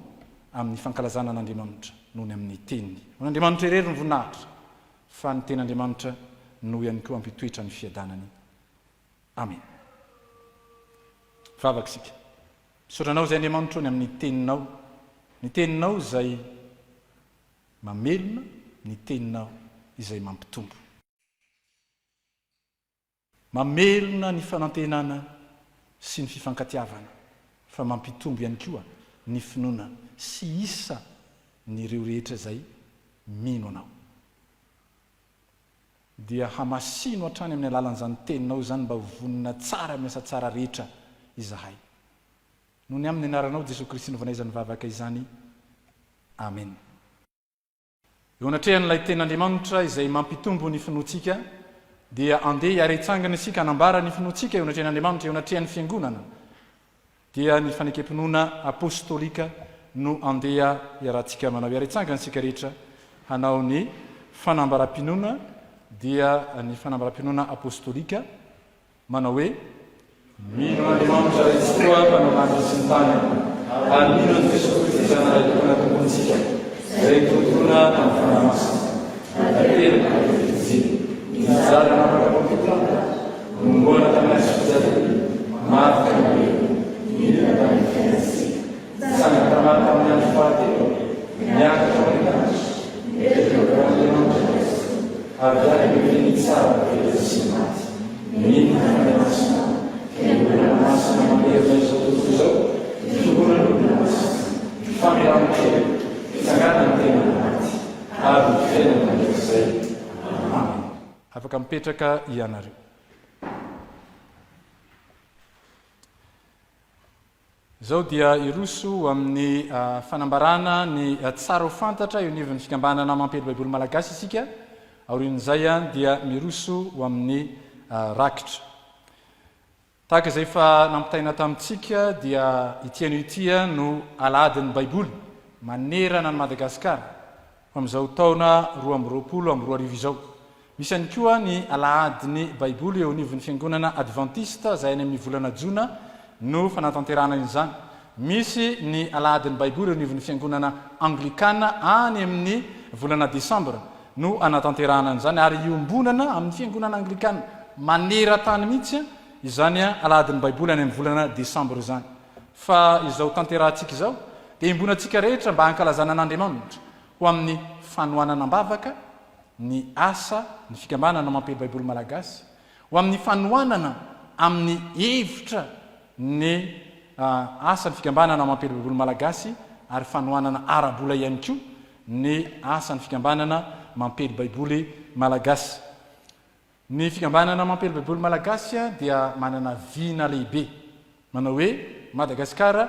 amin'ny fankalazana an'Andriamanitra noho ny amin'ny Teniny. Ho an'Andriamanitra irery ny voninahitra, fa ny Tenin'Andriamanitra no ihany koa hampitoetra ny fiadanany. Amena. Vavaka isika. Misaotra Anao izay Andriamanitra o ny amin'ny Teninao, ny Teninao izay mamelona, ny Teninao izay mampitombo. Mamelona ny fanantenana sy ny fifankatiavana fa mampitombo ihany koa ny finoana sy isa ny ireo rehetra izay mino Anao. Dia hamasino hatrany amin'ny alalan'izany Teninao izany mba ho vonona tsara amin'ny asa tsara rehetra izahay. Noho ny amin'ny Anaranao Jesoa Kristy novanay izany vavaka izany. Amena. Eo anatrehan'ilay Tenin'Andriamanitra izay mampitombo ny finoantsika, dia andeha hiara-hitsangana isika hanambara ny finoantsika eo anatrehan'Andriamanitra, eo anatrehan'ny Fiangonana. Dia ny fanekem-pinoana apostolika no andeha hiarahantsika manao. Hiara-hitsangana isika rehetra hanao ny fanambaram-pinoana, dia ny fanambaram-pinoana apostolika. Manao hoe, Mino an'Andriamanitra Ray Tsitoha Mpanao lanitra sy ny tany aho, ary mino an'i Jesoa Kristy Zanany Tokana Tompontsika, izay nitontona tamin'ny Fanahy Masina, nateraka avy Virjiny, nijaly nanapaka Pontio Pilato, nohomboana tamin'ny hazo fijaliana, maty ka nalevina, nidina tamin'ny fiainantsika, nitsangan-tanàna tamin'ny andro fahatelo, niakatra ho any an-danitra, mipetraka eo ankavanan'Andriamanitra Ray, avy any no teny hitsara ny velona sy ny maty. Mino ny Fanahy Masina, Fiangonana masina manerana izao tontolo izao, ny Fiangonan'olona masina, ny famelan-keloka, fitsanganan'ny tena amin'ny maty, ary ny fiainana mandrakizay. Amena. Afaka mipetraka ianareo. Izao dia hiroso ho amin'ny fanambarana ny tsara ho fantatra eo anivon'ny fikambanana Mampiely Baiboly Malagasy isika. Aorian'izay dia miroso ho amin'ny rakitra. Tahaka izay efa nampitaina tamintsika dia ity anio ity no alahadin'ny Baiboly manerana an'i Madagasikara. Ho amin'izao taona 2022 izao. Misy ihany koa ny alahadin'ny Baiboly eo anivon'ny Fiangonana Advantista izay any amin'ny volana jona no fanatanterahana izany. Misy ny alahadin'ny Baiboly eo anivon'ny Fiangonana Anglikana any amin'ny volana desambra no anatanterahana an'izany ary iombonana amin'ny Fiangonana Anglikana maneran-tany mihitsy izany alahadin'ny Baiboly any amin'ny volana desambra izany. Fa izao tanterahantsika izao dia iombonantsika rehetra mba hankalazana an'Andriamanitra ho amin'ny fanohanana am-bavaka ny asa ny fikambanana Mampiely Baiboly Malagasy, ho amin'ny fanohanana amin'ny hevitra ny asa ny fikambanana Mampiely Baiboly Malagasy ary fanohanana ara-bola ihany koa ny asa ny fikambanana Mampiely Baiboly Malagasy. Ny Fikambanana Mampiely Baiboly Malagasy dia manana vina lehibe manao hoe Madagasikara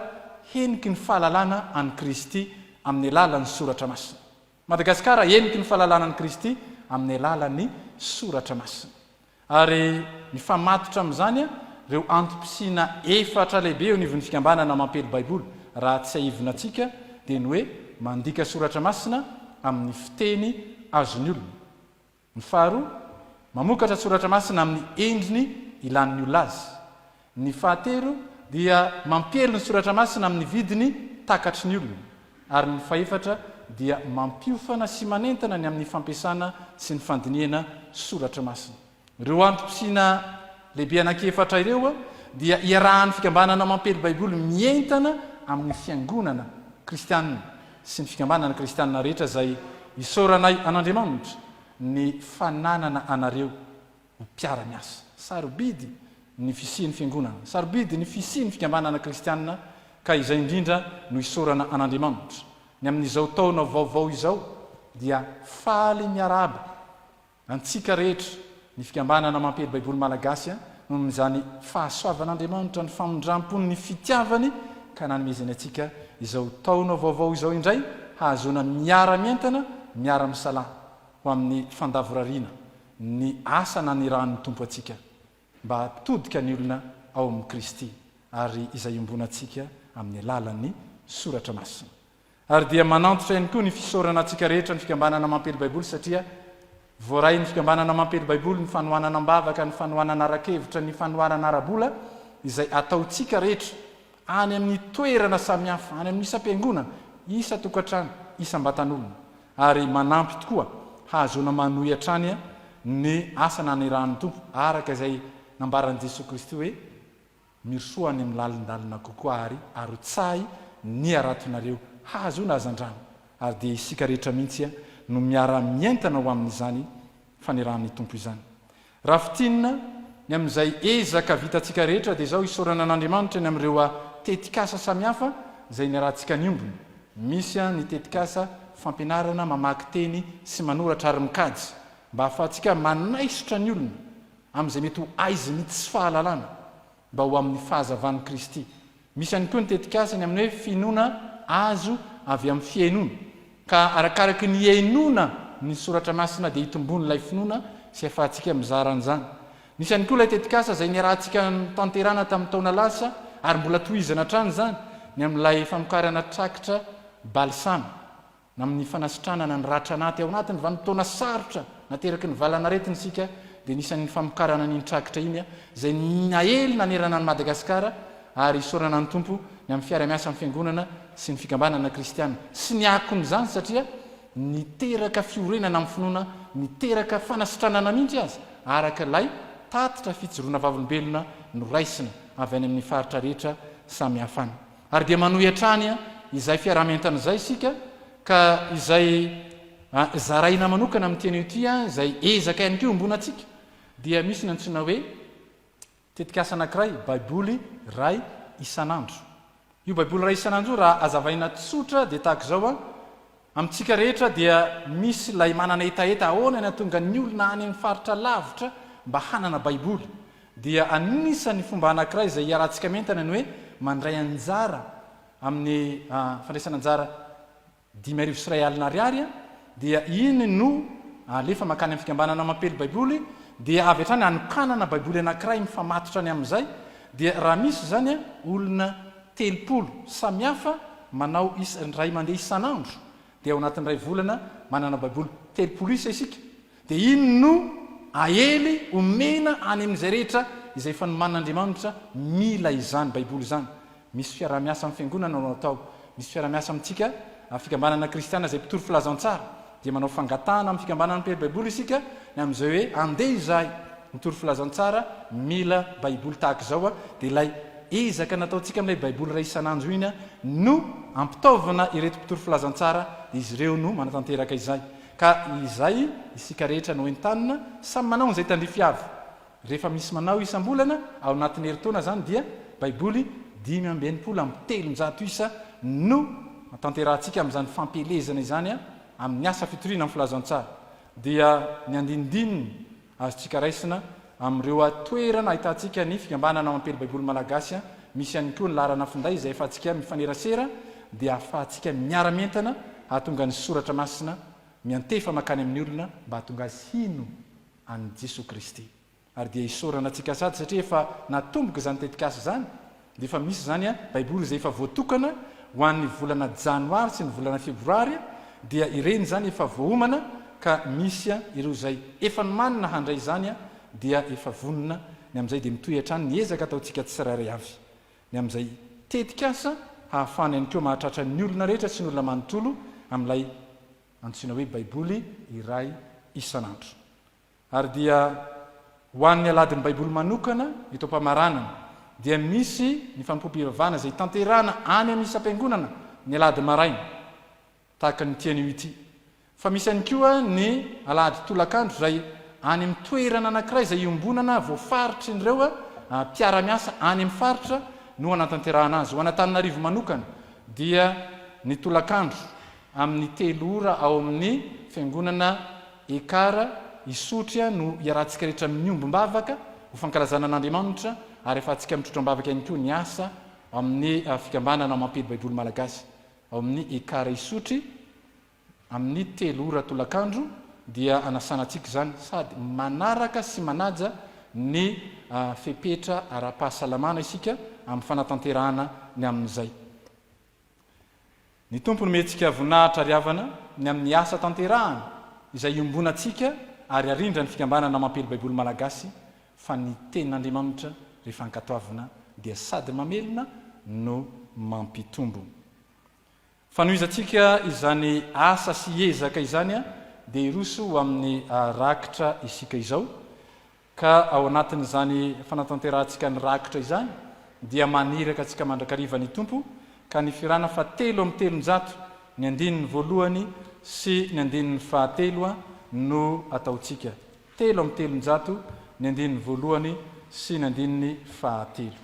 heniky ny fahalalana an'i Kristy amin'ny alalan'ny Soratra Masina. Madagasikara heniky ny fahalalana an'i Kristy amin'ny alalan'ny Soratra Masina. Ary mifamatotra amin'izany ireo antom-pisiana efatra lehibe eo anivon'ny Fikambanana Mampiely Baiboly raha tsiahivina antsika dia ny hoe mandika Soratra Masina amin'ny fiteny azon'ny olona. Ny faharoa, mamokatra soratra masina amin'ny endriny ilan'ny olona azy. Ny fahatelo dia mampiely ny soratra masina amin'ny vidiny takatry ny olona. Ary ny fahefatra dia mampiofana sy manentana ny amin'ny fampiasana sy ny fandinihana soratra masina. Ireo antom-pisiana lehibe anankiefatra ireo dia iarahan'ny fikambanana mampiely Baiboly mientana amin'ny fiangonana kristianina sy ny fikambanana kristianina rehetra izay isaoranay an'Andriamanitra ny fananana anareo ho mpiara-miasa. Sarobidy ny fisian'ny fiangonana, sarobidy ny fisian'ny fikambanana kristianina ka izay indrindra no isaorana an'Andriamanitra. Ny amin'izao taona vaovao izao dia faly miarahaba Antsika rehetra, ny Fikambanana Mampiely Baiboly Malagasy noho izany fahasoavan'Andriamanitra, ny famindram-pony, ny fitiavany ka nanomezany antsika izao taona vaovao izao indray hahazoana miara-mientana, miara-misalahy ho amin'ny fandavorariana ny asa nanirahan'ny Tompo antsika mba hampitodika ny olona ao amin'i Kristy ary izay iombonantsika amin'ny alalan'ny Soratra Masina. Ary dia manantitra ihany koa ny fisaorana antsika rehetra ny Fikambanana Mampiely Baiboly satria. Voarain'ny Fikambanana Mampiely Baiboly ny fanohanana am-bavaka, ny fanohanana ara-kevitra, ny fanohanana ara-bola izay ataontsika rehetra any amin'ny toerana samihafa, any amin'ny isam-piangonana, isan-tokantrano, isam-batan'olona, ary manampy tokoa hahazoana manohy hatrany ny asa nanirahan'ny Tompo araka izay nambaran'i Jesoa Kristy hoe, Mirosoa any amin'ny lalindalina kokoa àry arotsahy ny haratonareo hahazoana hazandrano, ary dia isika rehetra mihitsy no miara-mientana ho amin'izany fanirahan'ny Tompo izany. Raha fintinina, ny amin'izay ezaka vitantsika rehetra dia izao, isaorana an'Andriamanitra ny amin'ireo tetikasa samihafa izay niarahantsika niombona. Misy ny tetikasa fampianarana mamaky teny sy manoratra ary mikajy, mba hahafahantsika manaisotra ny olona amin'izay mety ho aizin'ny tsy fahalalana mba ho amin'ny fahazavan'i Kristy. Misy ihany koa ny tetikasa ny amin'ny hoe finoana azo avy amin'ny fihainoana, ka arakaraky ny hihainoana ny soratra masina dia hitomboan'ilay finoana sy ahafahantsika mizara an'izany. Nisy ihany koa ilay tetikasa izay niarahantsika notanterahana tamin'ny taona lasa ary mbola tohizana hatrany izany, ny amin'ilay famokarana trakitra balsama. na amin'ny fanasitranana ny ratra anaty ao anatin'ny vanim-potoana sarotra nateraky ny valanaretina isika dia nisan'ny famokarana an'iny trakitra iny izay naely nanerana an'i Madagasikara ary isaorana ny Tompo ny amin'ny fiara-miasa amin'ny Fiangonana sy ny fikambanana kristiana sy ny akon'izany satria niteraka fiorenana amin'ny finoana niteraka fanasitranana mihitsy aza araka ilay tatitra fijoroana vavolombelona noraisina avy any amin'ny faritra rehetra samihafa any. Ary dia manohy hatrany izay fiaraha-mientana izay isika ka izay zaraina manokana amin'ity anio ity izay ezaka ihany koa iombonantsika dia misy ny antsoina hoe tetikasa anankiray Baiboly iray isan'andro. Io Baiboly iray isan'andro io raha hazavaina tsotra dia tahaka izao, Amintsika rehetra dia misy ilay manana hetaheta ahoana ny hahatonga ny olona any amin'ny faritra lavitra mba hanana Baiboly. Dia anisan'ny fomba anankiray izay iarahantsika mientana ny hoe mandray anjara amin'ny fandraisana anjara 1500 ariary dia iny no alefa mankany amin'ny fikambanana mampiely Baiboly dia avy hatrany anokanana Baiboly anankiray mifamatotra any amin'izay dia raha misy izany olona 30 samihafa manao isa indray mandeha isan'andro dia ao anatin'ny iray volana manana baiboly 30 isa isika dia iny no aely omena any amin'izay rehetra izay efa nomanin'Andriamanitra mila izany baiboly izany misy fiaraha-miasa amin'ny fiangonana no atao misy fiaraha-miasa amintsika fikambanana kristiana izay mpitory filazantsara dia manao fangatahana amin'ny fikambanana mpitory baiboly isika ny amin'izay hoe andeha izahay Mitory filazantsara, mila baiboly tahaka izao dia ilay ezaka nataontsika amin'ilay baiboly iray isan'andro iny no ampitaovina ireto mpitory filazantsara, izy ireo no manatanteraka izay. Ka izay isika rehetra no entanina, samy manao an'izay tandrify avy. Rehefa misy manao isam-bolana, ao anatin'ny herintaona izany dia baiboly 365 isa no tanterahantsika amin'izany fampielezana izany amin'ny asa fitoriana ny filazantsara. Dia ny andinindininy Azontsika raisina amin'ireo toerana ahitantsika ny Fikambanana Mampiely Baiboly Malagasy, misy ihany koa ny laharana finday izay ahafahantsika mifanerasera dia ahafahantsika miara-mientana hahatonga ny Soratra Masina miantefa mankany amin'ny olona mba hahatonga azy hino an'i Jesoa Kristy. Ary dia isaorana antsika sady satria efa natomboka izany tetikasa izany Dia efa misy izany Baiboly izay efa voatokana ho an'ny volana Janoary sy ny volana Febroary, dia ireny izany efa voaomana ka misy ireo izay efa nomanina handray izany dia efa vonona ny amin'izay dia mitohy hatrany ny ezaka ataontsika tsirairay avy ny amin'izay tetikasa hahafahana ihany koa mahatratra ny olona rehetra sy ny olona manontolo amin'ilay antsoina hoe Baiboly iray isan'andro. Ary dia ho an'ny Alahadin'ny Baiboly manokana, eto am-pamaranana, dia misy ny fanompoam-pivavahana izay tanterahana any amin'ny isam-piangonana ny alahady maraina, tahaka ny ity anio ity. Fa misy ihany koa ny alahady tolakandro izay any amin'ny toerana anankiray izay iombonana voafaritrin'ireo mpiara-miasa any amin'ny faritra no anatanterahana azy. Ho an'Antananarivo manokana dia ny tolakandro amin'ny telo ora ao amin'ny fiangonana Ekar Isotry no iarahantsika rehetra miombom-bavaka ho fankalazana an'Andriamanitra ary afahantsika mitrotro am-bavaka ihany koa ny asa ao amin'ny fikambanana Mampiely Baiboly Malagasy ao amin'ny Ekar Isotry amin'ny telo ora tolakandro dia anasana antsika izany sady manaraka sy manaja ny fepetra ara-pahasalamana isika amin'ny fanatanterahana ny amin'izay. Ny Tompo nomentsika voninahitra ry havana ny amin'ny asa tanterahana izay iombonantsika. ary arindra ny Fikambanana Mampiely Baiboly Malagasy fa ny Tenin'Andriamanitra rehefa ankatoavina dia sady mamelona no mampitombo. Fanohizantsika izany asa sy ezaka izany dia hiroso ho amin'ny rakitra isika izao, ka ao anatin'izany fanatanterahantsika ny rakitra izany dia maniraka antsika mandrakariva ny Tompo, ka ny firana fahatelo amby 300, ny andininy voalohany sy ny andininy fahatelo no ataontsika. 333, ny andininy voalohany sy ny andininy fahatelo.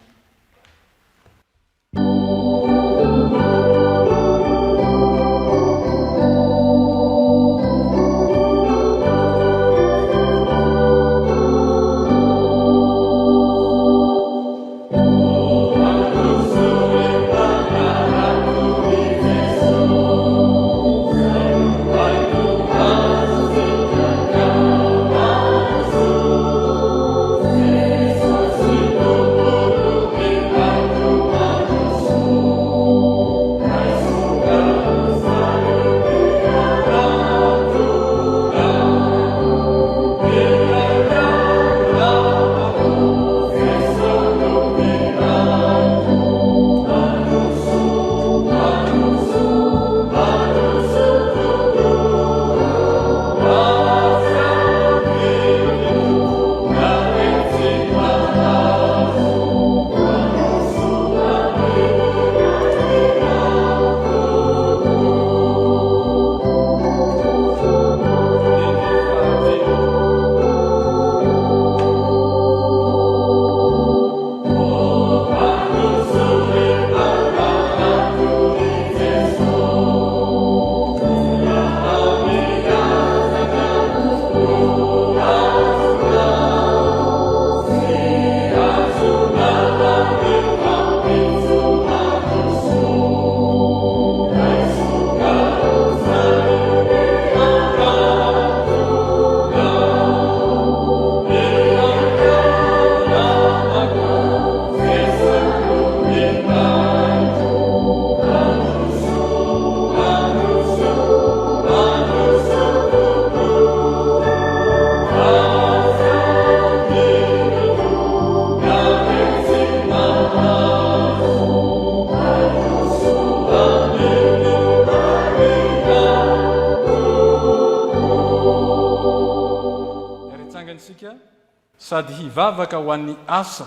Sady hivavaka ho an'ny asa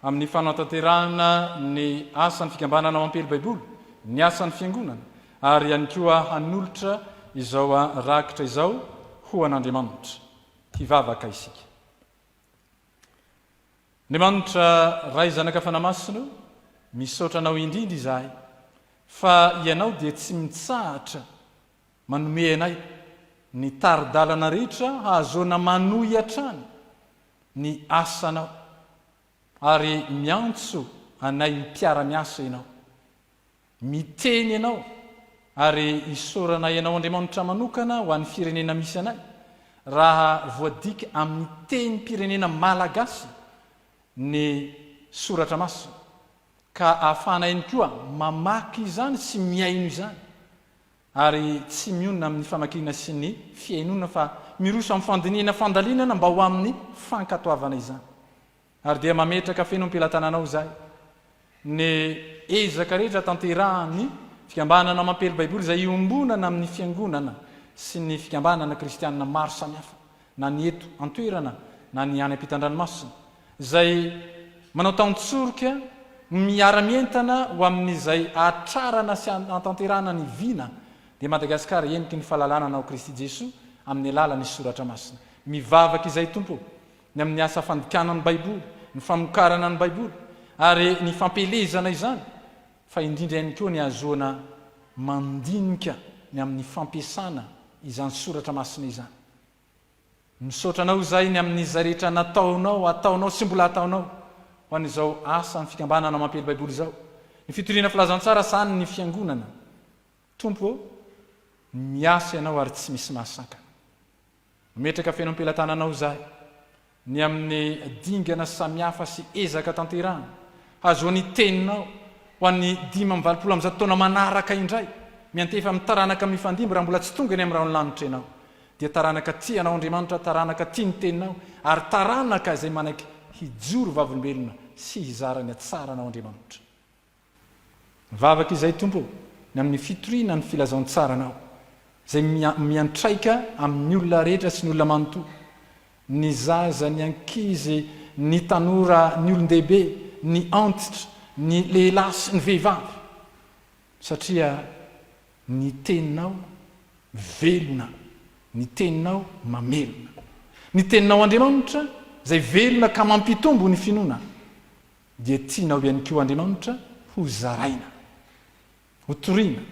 amin'ny fanatanterahana ny asan'ny Fikambanana Mampiely Baiboly, ny asan'ny Fiangonana, ary ihany koa hanolotra izao rakitra izao ho an'Andriamanitra. Hivavaka isika. Andriamanitra Ray Zanaka Fanahy Masina o, misaotra Anao indrindra izahay fa Ianao dia tsy mitsahatra manome anay ny tari-dalana rehetra hahazoana manohy hatrany ny asanao ary miantso anay ho mpiara-miasa Ianao. Miteny Ianao ary isaoranay Anao Andriamanitra manokana ho an'ny firenena misy anay raha voadika amin'ny tenim-pirenena malagasy ny Soratra Masina ka ahafahanay ihany koa mamaky izany sy mihaino izany ary tsy mionona amin'ny famakiana sy ny fihainoana fa miroso amin'ny fandinihana fandalinana mba ho amin'ny fankatoavana izany. Ary dia mametraka feno am-pelatananao izahay ny ezaka rehetra tanterahan'ny Fikambanana Mampiely Baiboly izay iombonana amin'ny Fiangonana sy ny fikambanana kristianina maro samihafa na ny eto an-toerana na ny any ampitan-dranomasina izay manao tantsoroka miara-mientana ho amin'izay hahatrarana sy hahatanterahana ny vina dia Madagasikara heniky ny fahalalana anao Kristy Jesoa amin'ny alalan'ny Soratra Masina. Mivavaka izay Tompo ô! ny amin'ny asa fandikana ny Baiboly, ny famokarana ny Baiboly, ary ny fampielezana izany, fa indrindra ihany koa ny hahazoana mandinika ny amin'ny fampiasana izany Soratra Masina izany. Misaotra Anao izahay ny amin'izay rehetra nataonao, ataonao sy mbola hataonao ho an'izao asan'ny Fikambanana Mampiely Baiboly izao, ny fitoriana filazantsara sahanin'ny Fiangonana. Tompo ô, miasa Ianao ary tsy misy mahasakana. Mametraka feno am-pelatananao izahay ny amin'ny dingana samihafa sy ezaka tanterahana hahazoan'ny Teninao ho an'ny 185 taona manaraka indray, miantefa amin'ny taranaka mifandimby raha mbola tsy tonga eny amin'ny rahon'ny lanitra Ianao. dia taranaka tia Anao Andriamanitra, taranaka tia ny Teninao, ary taranaka izay manaiky hijoro vavolombelona sy hizara ny hatsaranao Andriamanitra. Mivavaka izay Tompo ô, ny amin'ny fitoriana ny filazantsaranao, izay miantraika amin'ny olona rehetra sy ny olona manontolo, ny zaza, ny ankizy, ny tanora, ny olon-dehibe, ny antitra, ny lehilahy sy ny vehivavy, satria ny teninao velona, ny teninao mamelona. Ny teninao Andriamanitra, izay velona ka mampitombo ny finoana, dia tianao ihany koa Andriamanitra ho zaraina, ho torina,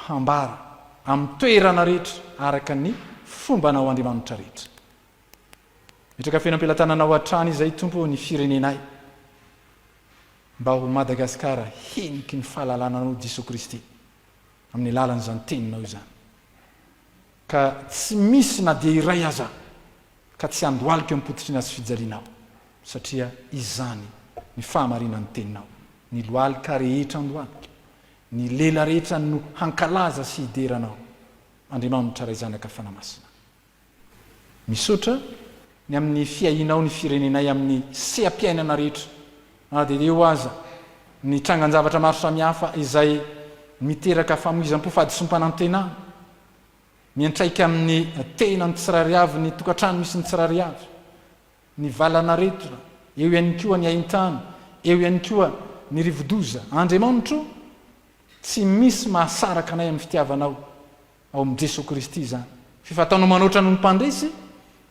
hambara amin'ny toerana rehetra araka ny fombanao Andriamanitra rehetra. Mitraka feno am-pelatananao hatrany izay Tompo ô ny firenenay mba ho Madagasikara heniky ny fahalalana Anao Jesoa Kristy amin'ny alalan'izany teninao izany ka tsy misy na dia iray aza ka tsy handohalika eo am-pototry ny hazofijalianao, satria izany ny fahamarinan'ny teninao. Ny lohalika rehetra handohalika, ny lela rehetra no hankalaza sy hidera Anao, Andriamanitra Ray Zanaka Fanahy Masina. Misaotra ny amin'ny fiahianao ny firenenay amin'ny seha-piainana rehetra, na dia eo aza ny trangan-javatra maro samihafa izay miteraka famoizam-po fahadisoam-panantenana. Miantraika amin'ny tena ny tsirairay avy, ny tokantrano misy ny tsirairay avy, ny valan'aretina, eo ihany koa ny haintany, eo ihany koa ny rivodoza. Andriamanitro, tsy misy mahasaraka anay amin'ny fitiavanao ao amin'i Jesoa Kristy izany. F'efa ataonao manoatra noho ny mpandresy,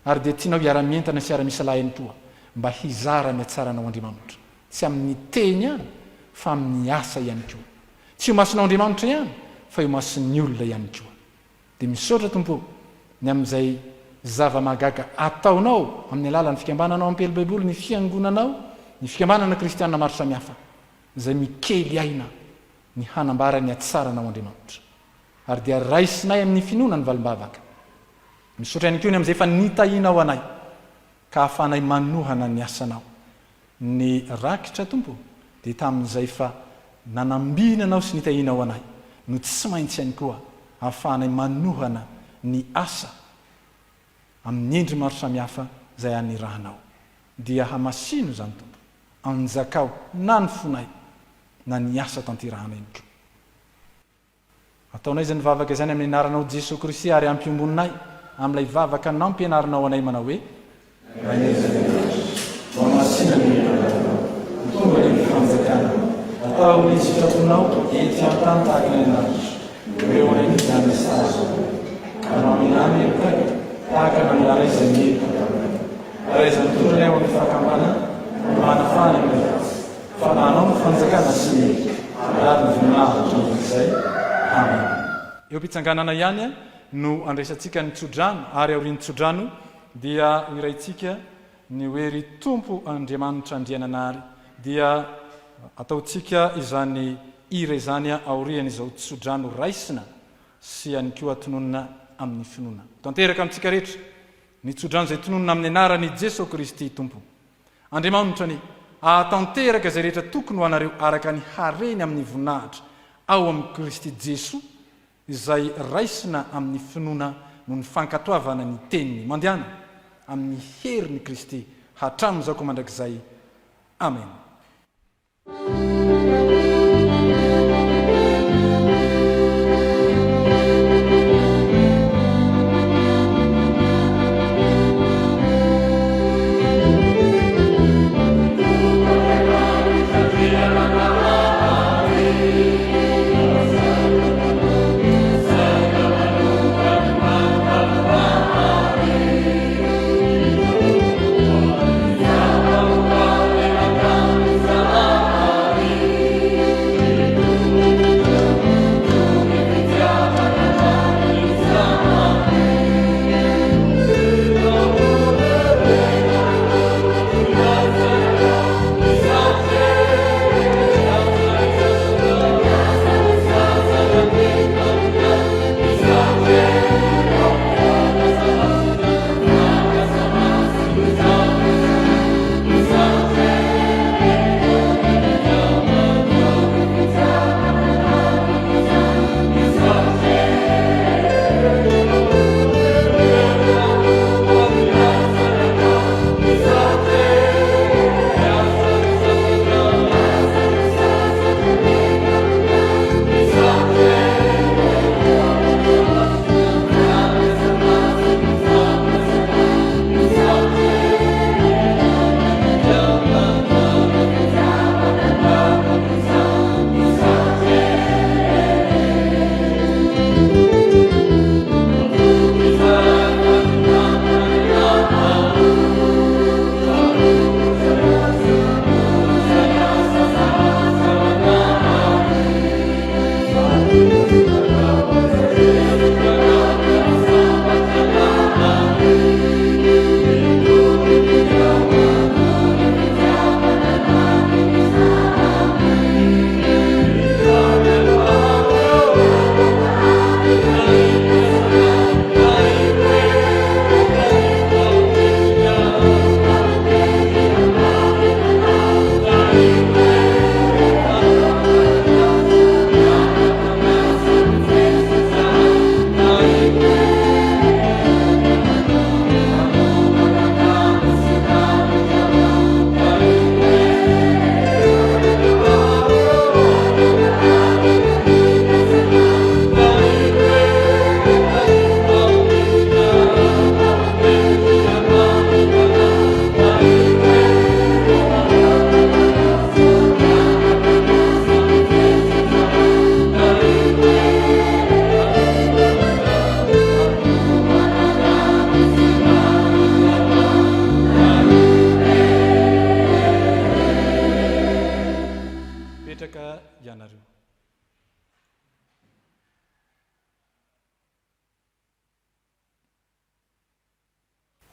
ary dia tianao hiara-mientana sy hiara-misalahy ihany koa mba hizara ny hatsaranao Andriamanitra, tsy amin'ny teny ihany fa amin'ny asa ihany koa. Tsy eo imasonao Andriamanitra ihany fa eo imason'ny olona ihany koa. Dia misaotra Tompo o, ny amin'izay zava-mahagaga ataonao amin'ny alalan'ny fikambananao Ampelo Baiboly, ny fiangonanao, ny fikambanana kristiana maro samihafa izay mikely aina ny hanambara ny hatsaranao Andriamanitra. Ary dia raisinay amin'ny finoana ny valim-bavaka. Misaotra ihany koa ny amin'izay efa nitahianao anay ka ahafahanay manohana ny asanao. Ny rakitra, Tompo, dia tamin'izay fa nanambinanao sy nitahianao anay no tsy maintsy ihany koa ahafahanay manohana ny asa amin'ny endriny maro samihafa izay anirahanao. Dia hamasino izany, Tompo. Anjakao na ny fonay na ny asa tanterahanay ihany koa. Ataonay izany vavaka izany amin'ny anaranao Jesoa Kristy ary ampiombononay amin'ilay vavaka nampianarinao anay manao hoe, Rainay izay any an-danitra, ho hamasina anie ny anaranao, ho tonga anie ny fanjakanao, atao ny sitraponao ety an-tany tahaka ny any an-danitra. Omeo anay ny izany sahaza anay, ary mamelà ny helokay tahaka ny namelanay izay meloka taminay. Ary aiza mitondra anay ho amin'ny fakam-panahy, fa manafaha ny amin'ny ratsy. Fa Anao no fanjakana sy ny hery ary ny voninahitra mandrakizay. Amen. Eo am-pitsanganana ihany no andraisantsika ny tsodrano, ary aorian'ny tsodrano dia ho hiraintsika ny hoe Ry Tompo Andriamanitra Andriananahary. Dia ataontsika izany hira izany aorian'izao tsodrano raisina sy ihany koa tononina amin'ny finoana. Ho tanteraka amintsika rehetra ny tsodrano izay tononina amin'ny anaran'i Jesoa Kristy Tompo. Andriamanitra anie hahatanteraka izay rehetra tokony ho anareo araka ny hareny amin'ny voninahitra ao amin'i Kristy Jesoa izay raisina amin'ny finoana noho ny fankatoavana ny teniny. Mandehana amin'ny herin'i Kristy hatramin'izao ka mandrakizay. Amena.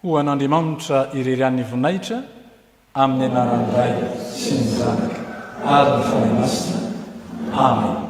Ho an'Andriamanitra irery ihany ny voninahitra, amin'ny anaran'ny Ray sy ny Zanaka ary ny Fanahy Masina. Amen.